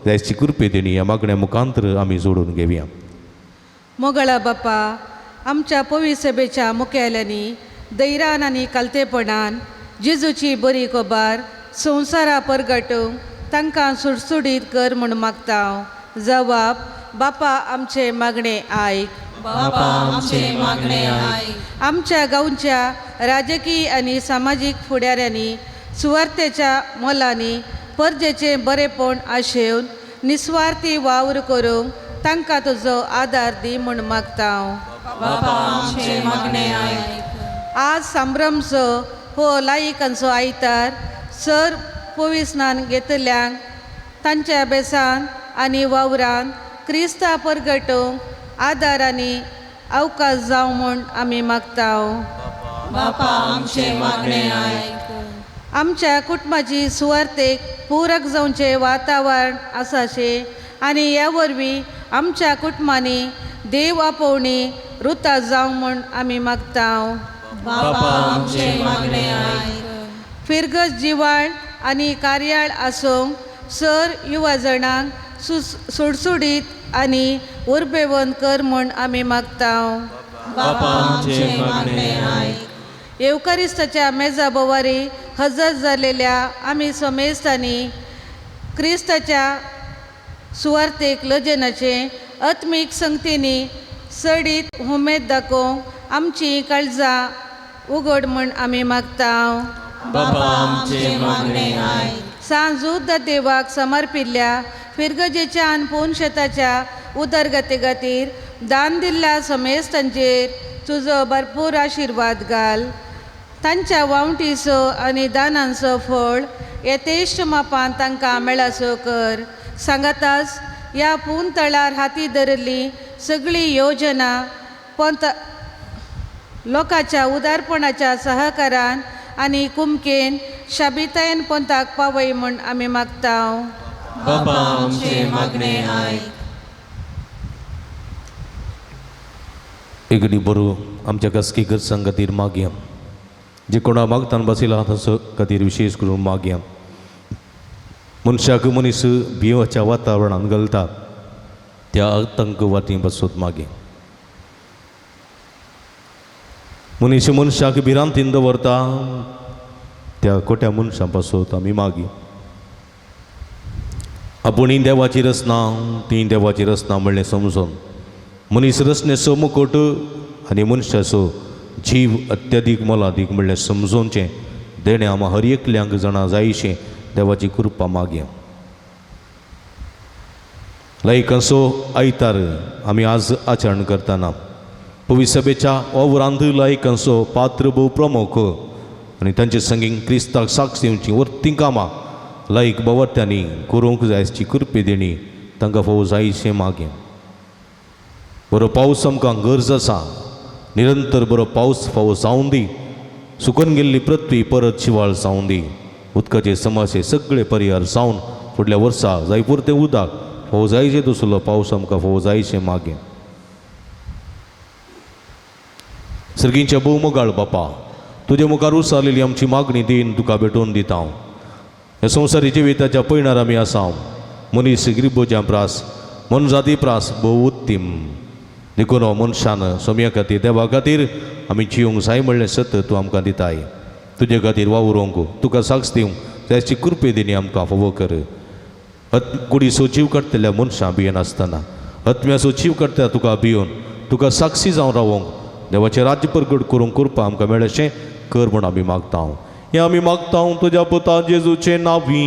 देवाची कृपे दिणी ह्या मागण्या मुखांतर आमी जोडून घेवया.
मोगळा बापा, आमच्या पवी सभेच्या मुखेल्यांनी दैरान आनी कालतेपणान जेजूची बरी खबर संवसारा परगटूंक तांकां सुडसुडीत कर म्हूण मागता. जवाब बापा आमचे मागणे आयक.
बापा आमचे मागणे आयक.
आमच्या गांवच्या राजकीय आनी सामाजीक फुडाऱ्यांनी सुवार्थेच्या मोलांनी परजेचें बरेपण आशेवन निस्वार्थी वावर करूंक तांकां तुजो आदार दी म्हूण मागता.
बापा आमचे मागणे आयक.
आज संभ्रमचो हो लायकांचो आयतार सर पविस्नान घेतल्यांक तांच्या अभ्यासान आनी वावरान क्रिस्ता परगटूंक आदार आनी अवकाश जावं म्हूण आमी मागता.
बापा आमचे मागणे आयक.
आमच्या कुटुंबाची सुवार्थेक पूरक जावचें वातावरण आसाशें आनी ह्या वरवीं आमच्या कुटुंबांनी देव आपोवणी रुता जावं म्हूण आमी मागता.
बापा आमचे मागणे आयक.
फिरगज जिवाळ आनी कार्याळ आसूंक सर युवा जणांक सुडसुडीत आनी उर्बेवंत कर म्हूण आमी मागता.
बापा आमचे मागणे आयक.
येवकारिस्ताच्या मेजा बोवारी हजर जालेल्या आमी समेस्तांनी क्रिस्ताच्या सुवार्थेक लजनाचे आत्मीक संगतींनी सडीत उमेद दाखोवंक आमची काळजां उगड म्हूण आमी मागता.
बापा आमचे मागणे आयक.
सांजूद देवाक समर्पिल्ल्या फिरगजेच्या आनी पोनशेताच्या उदरगती खातीर दान दिल्ल्या समेस्तांचेर तुजो भरपूर आशिर्वाद घाल. तांच्या वावटीचो आनी दानांचो फळ येतेश्ट मापान तांकां मेळासो कर. सांगाताच ह्या पून तळार हाती धरिल्ली सगळी योजना पंत लोकांच्या उदारपणाच्या सहकारान आनी कुमकेन शाबितायन पंथाक पावय म्हूण आमी मागता.
बापा आमचे मागणे आयक.
एगडी बरो आमच्या गसकी गरजां खातीर मागया. जे कोणा मागतान बसयला तांचो खातीर विशेश करून मागया. मनशाक मनीस भिवच्या वातावरणान घालता त्या आतंकवादी बसत मागया. मनीस मनशाक भिरांतीन दवरता त्या खोट्या मनशां पासत आमी मागया. आपूण ही देवाची रचना ती देवाची रचना म्हणलें समजून मनीस रचनेचो मुकोट आनी मनशाचो जीव अत्यधीक मोलादीक म्हणलें समजोवचें देणें आमा हर एकल्यांक जाणा जायशें देवाची कृपा मागया. लायकांचो आयतार आमी आज आचरण करतना पवित्र सभेच्या वावरांत लायकांचो पात्र भोव प्रमुख आनी तांचे संगीन क्रिस्ताक साक्ष दिवची वर्ती कामां लायक बावर्त्यांनी करूंक जायची कृपे देणी तांकां फावो जायशें मागें. बरो पावस आमकां गरज आसा, निरंतर बरो पावस फावो जावं दी, सुकून गेल्ली पृथ्वी परत शिवाळ जावं दी, उदकाचे समस्ये सगळे परिहार जावन फुडल्या वर्सा जाय पुरतें उदक फावो जायचें दुसरो पावस आमकां फावो जायशें मागें. सर्गींच्या भोव मोगाळ बापा, तुजे मुखार उसारलेली आमची मागणी दीन तुका भेटोवन दिता. ह्या संवसारी जिविताच्या पयणार आमी आसा. मनीस गिरिबोज्या प्रास मनजाती प्रास भोव उत्तीम देखून हो मनशान सोम्या खातीर देवा खातीर आमी जिवंक जाय म्हणलें सत तूं आमकां दिताय. तुजे खातीर वावरूंक तुका साक्ष दिवंक जायची कृपे दिनी आमकां फावो कर. कुडीचो जीव काडटल्या मनशां भियेनासतना आत्म्याचो जीव काडटा तुका भियोवन तुका साक्षी जावन रावोंक देवाचें राज्य प्रगट करूंक कृपा आमकां मेळशें कर म्हूण आमी मागता. हें आमी मागता तुज्या पुता जेजूचे नांवी.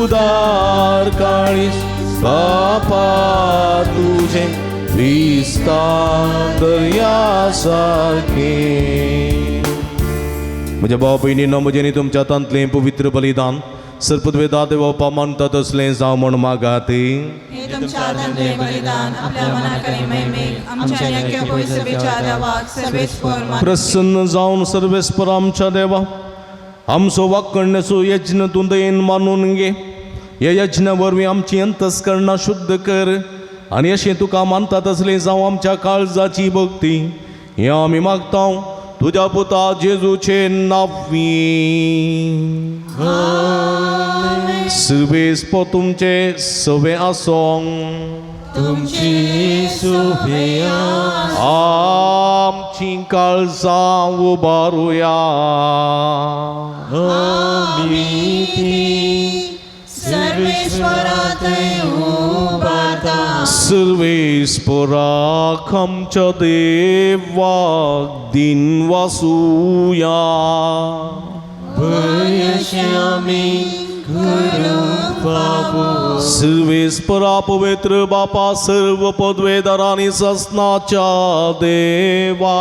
उदार काळीस बापा तुझे विस्तार दर्या सारखे. म्हज्या भाव भयणीनो, म्हजें न्ही तुमच्या हातांतलें पवित्र बलिदान सर्पद्वेदा देवपा मानता तसलें जावं म्हूण मागात. प्रसन्न जावन सर्वेस्पर आमच्या देवा, आमचो वाकण्याचो यज्ञ तूं दयेन मानून घे. ह्या यज्ञा वरवीं आमची अंतस्करणां शुद्ध कर आनी अशें तुका मानता तसलें जावं आमच्या काळजाची भक्ती. हें आमी मागता तुज्या पुता जेजूचे नांवी. सर्वेस्पर तुमचे सवे आसों.
तुमची सुभेया.
आमची काळजां उबारुया.
आमी ती सर्वेश्वराथंय उबारता.
सर्वेस्पराक आमच्या देवाक दिन वासुया.
भंयशें आमी करूंक फावो.
सर्वेस्परा पवित्र बापा, सर्व पदवेदारांनी ससनाच्या देवा,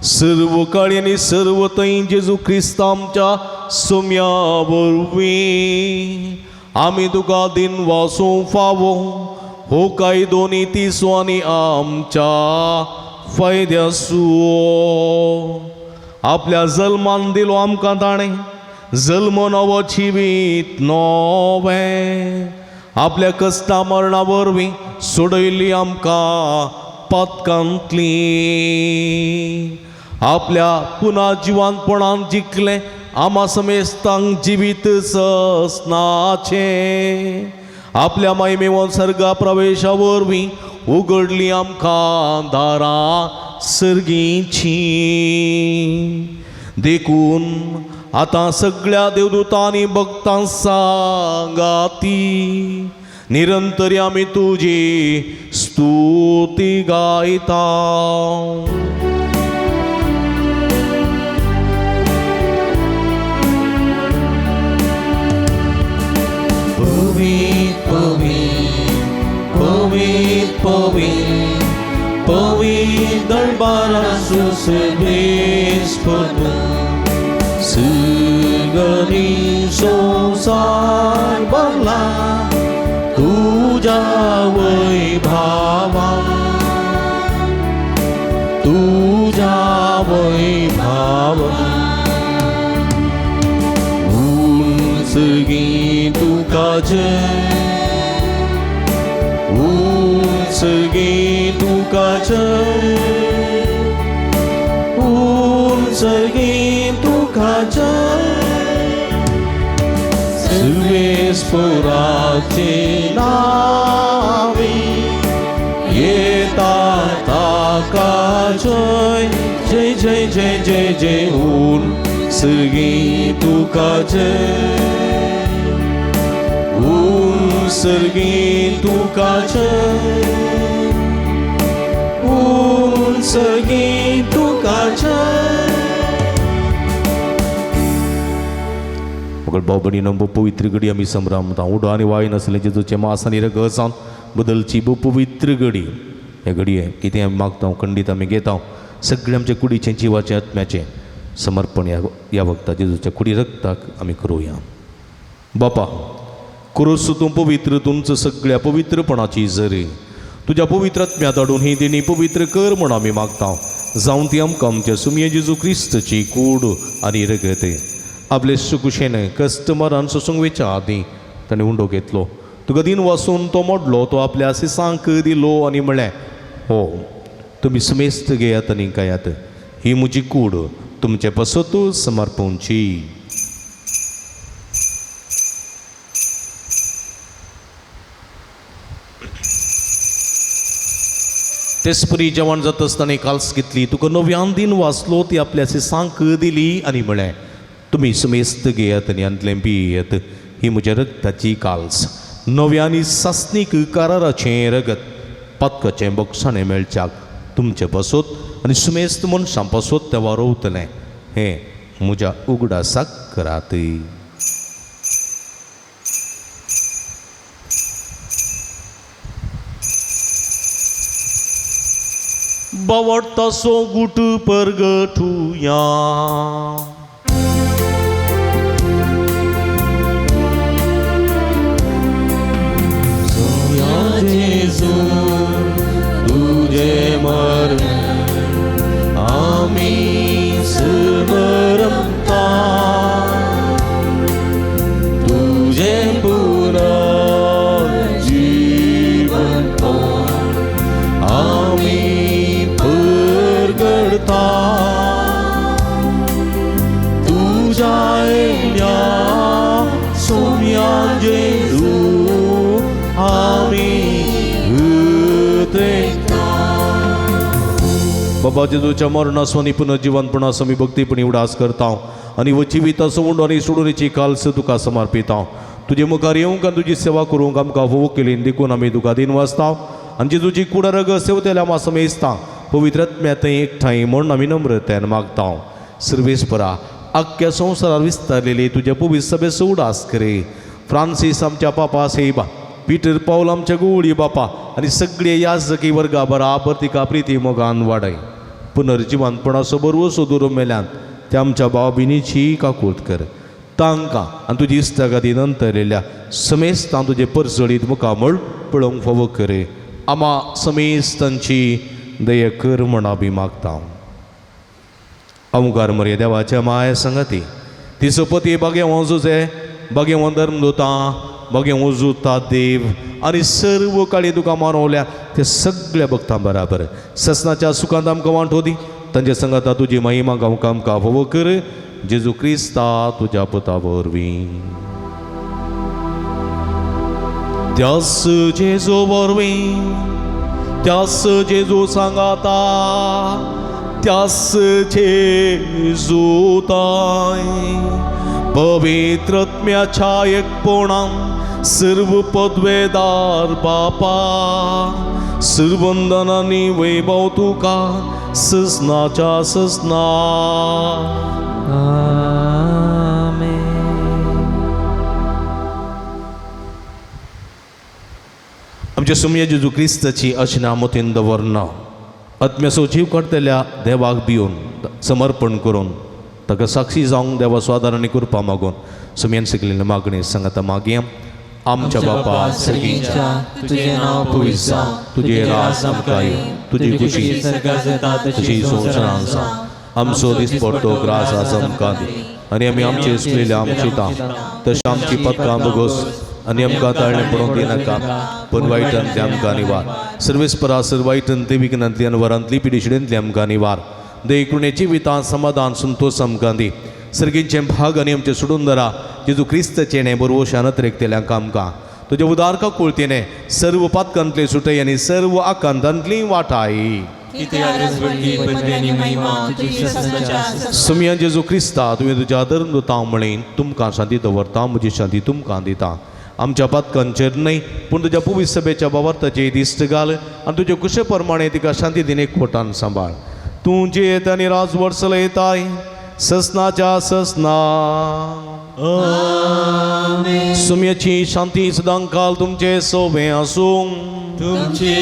सर्व काळी आनी सर्व थंय जेजू क्रिस्त आमच्या सोम्या वरवीं आमी तुका दिन वासूं फावो. हो कायदो नितीचो आनी आमच्या फायद्याचो. आपल्या जल्मान दिलो आमकां ताणें जल्म नवो जिवीत नवें, आपल्या कश्टा मरणा वरवीं सोडयली आमकां पातकांतली. आपल्या पुना जिवानपणान जिखलें आमा समेस्तांक जिवीत ससनाचें. आपल्या मायमेवन सर्गा प्रवेशा वरवीं उगडली आमकां दारां सर्गीची. देखून आतां सगळ्या देवदूतांनी भक्तां सांगाती निरंतर आमी तुजी स्तुती गायता.
पवित्र पवित्र पवित्र पवित्र पवित्र दरबाराचो सर्वेस्पर सुगरी संवसार भरला तुज्या वैभावा, तुज्या वैभावा. उंच गी तुका जय, उंच गी तुका जय, उंच गी तुका जय. सर्वेस्पोराचे नावे येता ताका जय जय जय जय जय जय ऊन सर्गी तुका जय ऊन सर्गी तुका जय ऊन सर्गी तुका जय.
मगळ भाव भयणीनो, पवित्र घडी आमी संभ्रमता. उडो आनी वाय नासलें जेजूचें मास आनी रगत जावन बदलची पवित्र घडी. हे घडये कितें आमी मागता खंडीत आमी घेता सगळें आमच्या कुडीचें जिवाचें आत्म्याचें समर्पण ह्या वखदा जेजूच्या कुडी रक्ताक आमी करुया. बापा क्रोस तूं पवित्र तुमचो सगळ्या पवित्रपणाची जरी तुज्या पवित्र आत्म्या धाडून ही देणी पवित्र कर म्हूण आमी मागता. जावं ती आमकां आमच्या सुमये जेजू क्रिस्तची कूड आनी रगत. आपले सुकुशेन कस्टमरान सोसूंक वेच्या आदीं ताणें उंडो घेतलो, तुका दिन वासून तो मोडलो, तो आपल्या सिसांक दिलो आनी म्हळें, हो तुमी समेस्त घेयात आनी खायात, ही म्हजी कूड तुमचे पासत समर्पणची. तेचपरी जेवण जाता आसतना काल्स घेतली, तुका नव्यान दिन वाचलो, ती आपल्या सिसांक दिली आनी म्हळें, तुमी समेस्त घेयात आनी हातलें पियेत, ही म्हज्या रक्ताची काल्स, नव्या आनी सासणीक कराराचें रगत, पातकाचें बोगसाणें मेळच्याक तुमचे पासत आनी सुमेस्त मनशां पासत तें वारोवतलें, हें म्हज्या उगडासाक करात. बावडतासो गुट परगटुया.
जेजू तुझे मरण आमी स्मरता, तुझे पुनर्जीवन आमी परगडता, तुझ्या येण्या सोम्या जेजू आमी.
बाबा जेजूच्या मरणासो आनी पुनर्जिवनपणासो आमी भक्तीपणी उडास करता आनी वो जिविताचो उंडो आनी सोडूनीची काल्स तुका समर्पिता. तुजे मुखार येवंक आनी तुजी सेवा करूंक आमकां फोव केली देखून आमी तुका दिन वाचता आनी जेजूची कुडा रगत सेवतेल्या आमा समेजता पवित्र आत्म्या थंय एकठांय म्हूण आमी नम्रतेन मागता. सर्वेस्परा आख्ख्या संवसारार विस्तारलेली तुज्या पवित्र सभेचो उडास करे. फ्रांसीस आमच्या पापा सेबा, पिटर पावल आमच्या गोवळी बापा आनी सगळे याजकी वर्गा बराबर तिका प्रिती मोगान वाडय. पुनर्जिवनपणाचो बरवसो दुरो मेल्यान त्या आमच्या भाव भयणीची काकूत कर. तांकां आनी तुजी इश्टागती नंतरलेल्या समेस्तां तुजे परजळीत मुखामळ पळोवंक फावो करे. आमा समेस्तांची दया कर म्हण आमी मागता. अवकार मरे देवाच्या माया संगती ती सोपती बागेवो जुजे बागेवो धर्मदुतां बागेवो जुता देव आनी सर्व काळी तुका मानवल्या ते सगळ्या भक्तां बराबर ससनाच्या सुखांत आमकां वांटो दी. तांच्या संगाता तुजी महिमा गांवकां आमकां फावो कर. जेजू क्रिस्ता तुज्या पुता वरवीं. त्यास जेजू वरवीं, त्यास जेजू सांगाता, त्यास जेजू ताय पवित्र आत्म्याच्या एकपणान सर्व पदवेदार बापा सर्वंदनानी वैभव तुका ससनाच्या ससना. आमच्या सुमया जेजू क्रिस्ताची अशना मतीन दवरना आत्म्याचो जीव काडटल्या देवाक भिवन समर्पण करून ताका साक्षी जावंक देवा स्वादार आनी कृपा मागून सुमयान शिकलेली मागणी सांगाता मागया. आमच्या बापा
सर्गीच्या तुझे नाव पवित्र जावं,
तुजें राज आमकां येवं, तुजी खुशी
स्वर्गात जाता
तशी संवसारांत जावं. आमचो दिसपडटो ग्रास आज आमकां दी आनी आमी आमचे चुकलेले आमची तां तशें आमची पदकां बगोस आनी आमकां ताळणें पडोवंक दिनाका, पूण वायटांतली आमकां निवार. सर्वेस्परा सर वायटांतली विघ्नांतली आनी वरांतली पिडिशिडेंतली आमकां निवार. देखुणेची वितां समाधान संतोष आमकां दी. सर्गींचें भाग आनी आमचें सोडून धरा जेजू क्रिस्तचें बरवशान अत्रेकतेल्यांक आमकां तुज्या उदार काकुळतेने सर्व पातकांतले सुटय आनी सर्व आकांतांतली वाटाय. सुमया जेजू क्रिस्ता तुवें तुज्या धर्मदूतां म्हळें तुमकां शांती दवरता म्हजी शांती तुमकां दिता. आमच्या पातकांचेर न्हय पूण तुज्या पुवीस सभेच्या बावार्थाचेर दिश्ट घाल आनी तुजे कुशे प्रमाणे तिका शांती दिने खोटान सांबाळ. तूं जियेत आनी राजवट चलयताय ससनाच्या ससना. सुम्याची शांती सदांकाल तुमचे सोबे आसूं.
तुमचे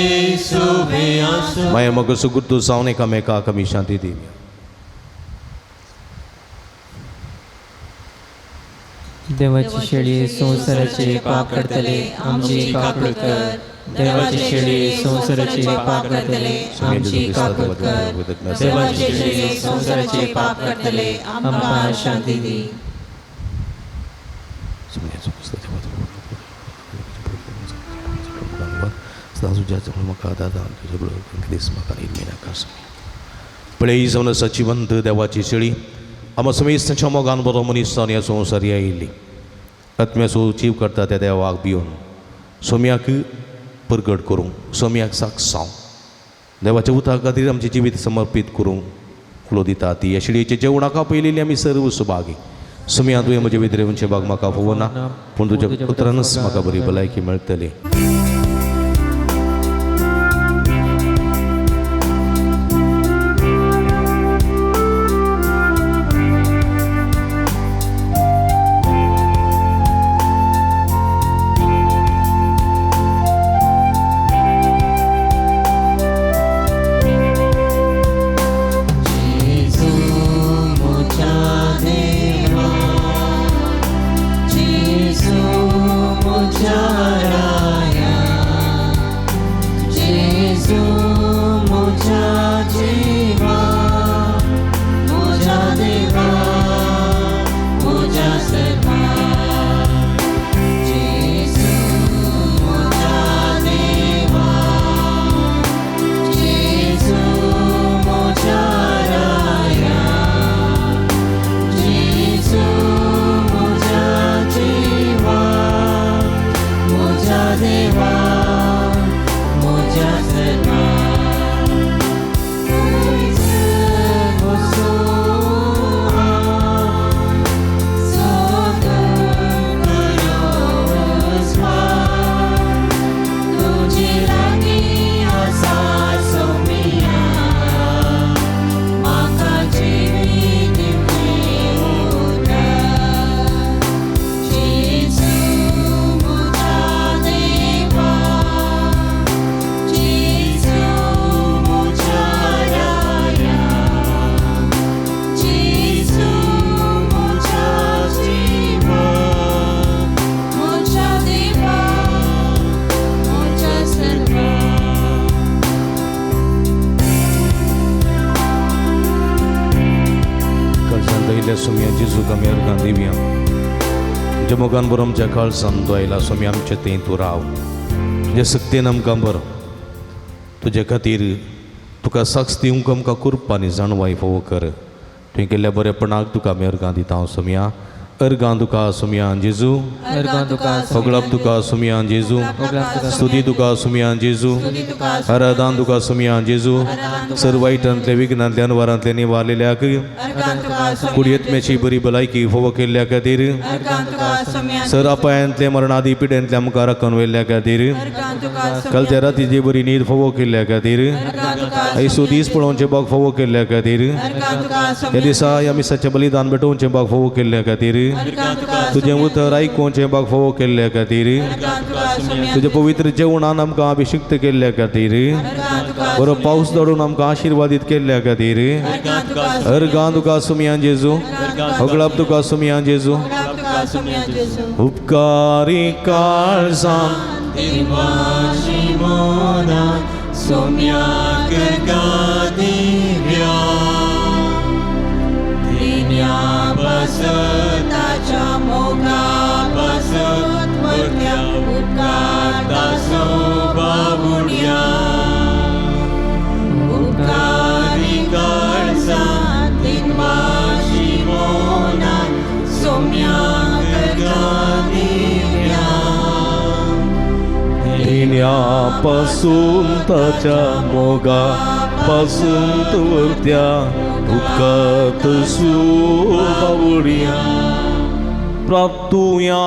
सोबे आसूं.
माया मग सुगुर्तू जावन एकामेकाक आमी शांती दिवया.
देवाची शेळी संवसाराचे पाप करतले आमची काकूळ कर. देवाची शेळी संवसाराचे पाप करतले आमची काकूळ कर. देवाची शेळी संवसाराचे पाप करतले आमकां शांती दी.
पळय जावन सचिवंत देवाची शेळी आमा समेस्तांच्या मोगान बरो मनीस जावन ह्या संवसारी आयिल्ली आत्म्याचो जीव करता त्या देवाक भिवन सोम्याक परगट करूंक सोम्याक साक्ष जावं देवाच्या उता खातीर आमचें जिवीत समर्पीत करूंक उलो दिता ती ह्या शेळयेच्या जेवणाक आपयलेली आमी सर्व सुभागी. सोम्या तुवें म्हजे विद्रेवचे भाग म्हाका फोवना पूण तुज्या उतरानच म्हाका बरी भलायकी मेळटली. मोगान बरो आमच्या काळजान तूं आयला स्वामी आमचे थंय तूं राव तुज्या सक्तेन आमकां बरो तुजे खातीर तुका साक्ष दिवंक आमकां कृपा आनी जाणवाय फावो कर. तुवें केल्ल्या बरेपणाक तुका आमी अर्गां दिता सोमया. अर्गां तुका सोमया जेजू, होगळप तुका सोमया जेजू, स्तुती तुका सोमया जेजू, आराधन तुका सोमया जेजू. सर्व वायटांतले विघ्नांतले अनवारांतले निवारलेल्याक कुडयेतम्याची बरी भलायकी फावो केल्ल्या खातीर सर अपायांतले मरणादी पिड्यांतले आमकां राखून व्हेल्ल्या खातीर कालच्या रातीची बरी न्हीद फावो केल्ल्या खातीर आयसो दीस पळोवचें बाग फावो केल्ल्या खातीर ह्या दिसा ह्या मिसाचें बलिदान भेटोवचें बाग फावो केल्ल्या खातीर तुजें उतर आयकुचें बाग फावो केल्ल्या खातीर तुज्या पवित्र जेवणान आमकां अभिषिक्त केल्ल्या खातीर बरो पावस धाडून आमकां आशिर्वादीत केल्ल्या खातीर अर्गां तुका सुमया जेजू, होगळप तुका सुमया जेजू. उपकारी काळजान
सोम्या.
पासून ताच्या मोगा पासून तवरत्या उपकात सुबावडया प्राप्तुया.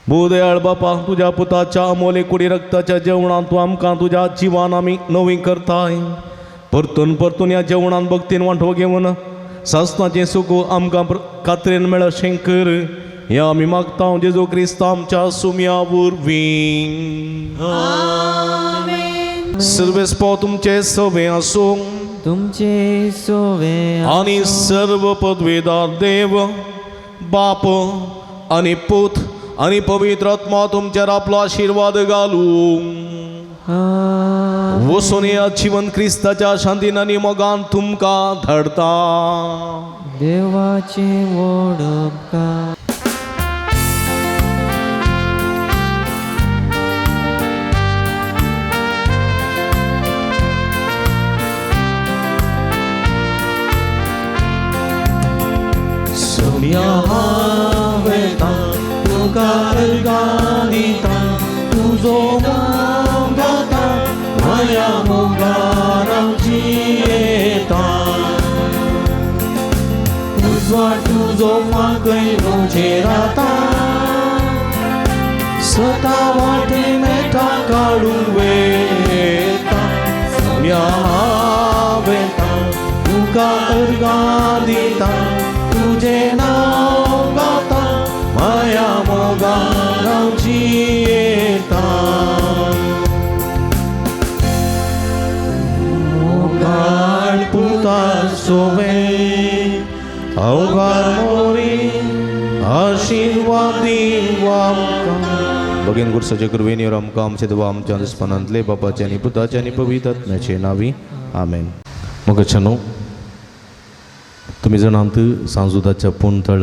भोदयाळ बापा, तुज्या पुताच्या अमोले कुडी रक्ताच्या जेवणांत तूं आमकां तुज्या जिवान आमी नवी करताय. परतून परतून ह्या जेवणान भक्तीन वांटो घेवन सासणाचें सुख आमकां खात्रेन मेळ अशें कर, हें आमी मागता जेजू क्रिस्त आमच्या सुम्या वरवीं. सर्वेस्पो तुमचे सवे आसूं
तुमचे सोवे
आनी सर्व पदवेदार देव बाप आनी पूत आनी पवित्र आत्मा तुमचेर आपलो आशिर्वाद घालूं. वचून ह्या जिवन क्रिस्ताच्या शांतीन आनी मोगान तुमकां धाडता.
देवाचे व्हड उपकार.
सोम्या हांव वेता तुका अर्गां दिता, तुजो नांव गाता माया मोगान हांव जियेता. उजवाड तुजो फांकय म्हजेर आतां, सता वाटे मेळटा काडूंक वेता. सोम्या हांव वेता तुका अर्गां दिता, तुजें नांव गाता माया मोगान हांव जियेता. मोगाळ पुता सोवे अवघार मोरी आशिर्वाद दिवं आमकां.
बगेन गुरसाचे कृपेन आमकां आमचे देवा आमच्या दुस्पनांतले बापाचे आनी पुताचे आनी पवित्र आत्म्याचे नांवी आमेन. मोगाच्यानो, तुमी जाणात सांजुदाच्या पूण तळ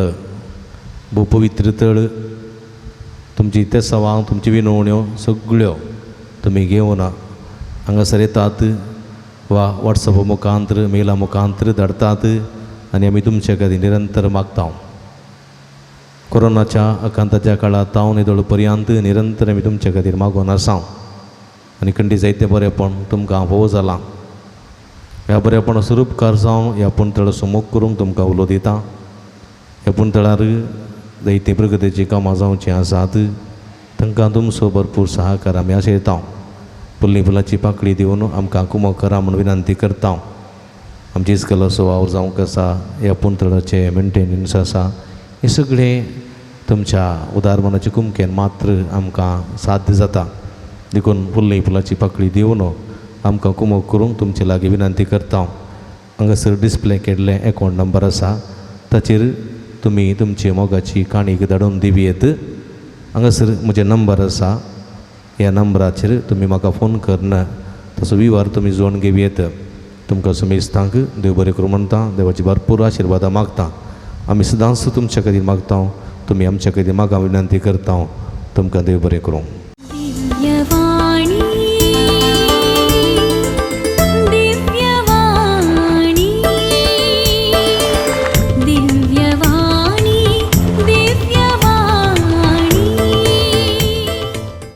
भोव पवित्र तळ. तुमची तेसावां तुमची विनवण्यो सगळ्यो तुमी घेवन हांगासर येतात वा वॉट्सॅपा मुखांतर मेला मुखांतर धाडतात आनी आमी तुमचे खातीर निरंतर मागता. कोरोनाच्या आकांताच्या काळांत हांव निदळ पर्यंत निरंतर आमी तुमचे खातीर मागून आसा आनी खंडी जायतें बरेंपण तुमकां भोव जालां. ह्या बरेपणाचो उपकार जावन ह्या पुणतळाचो मोग करूंक तुमकां उलो दिता. ह्या पुणतळार जायतीं प्रगतीचीं कामां जावचीं आसात, तांकां तुमचो भरपूर सहाकार आमी आशयता. फुल्ली फुलाची पाकळी दिवन आमकां कुमक करा म्हूण विनंती करता. आमची इस्कलाचो वावर जावंक आसा, ह्या पुणतळाचें मेंटेनन्स आसा, हें सगळें तुमच्या उदार मनाचे कुमकेन मात्र आमकां साध्य जाता. देखून फुल्ली फुलाची पाकळी दिवन आमकां कुमक करूंक तुमचे लागीं विनंती करता. हांगासर डिस्प्ले केल्लें एकावंट नंबर आसा, ताचेर तुमी तुमची मोगाची काणी धाडून दिवयेत. हांगासर म्हजें नंबर आसा, ह्या नंबराचेर तुमी म्हाका फोन करून तसो विवार तुमी जोडून घेवयेत. तुमकां सुमेस्तांक देव बरें करूं म्हणटा, देवाची भरपूर आशिर्वादां मागता. आमी सदांच तुमच्या खातीर मागता, तुमी आमच्या खातीर मागा विनंती करता. तुमकां देव बरें करूं.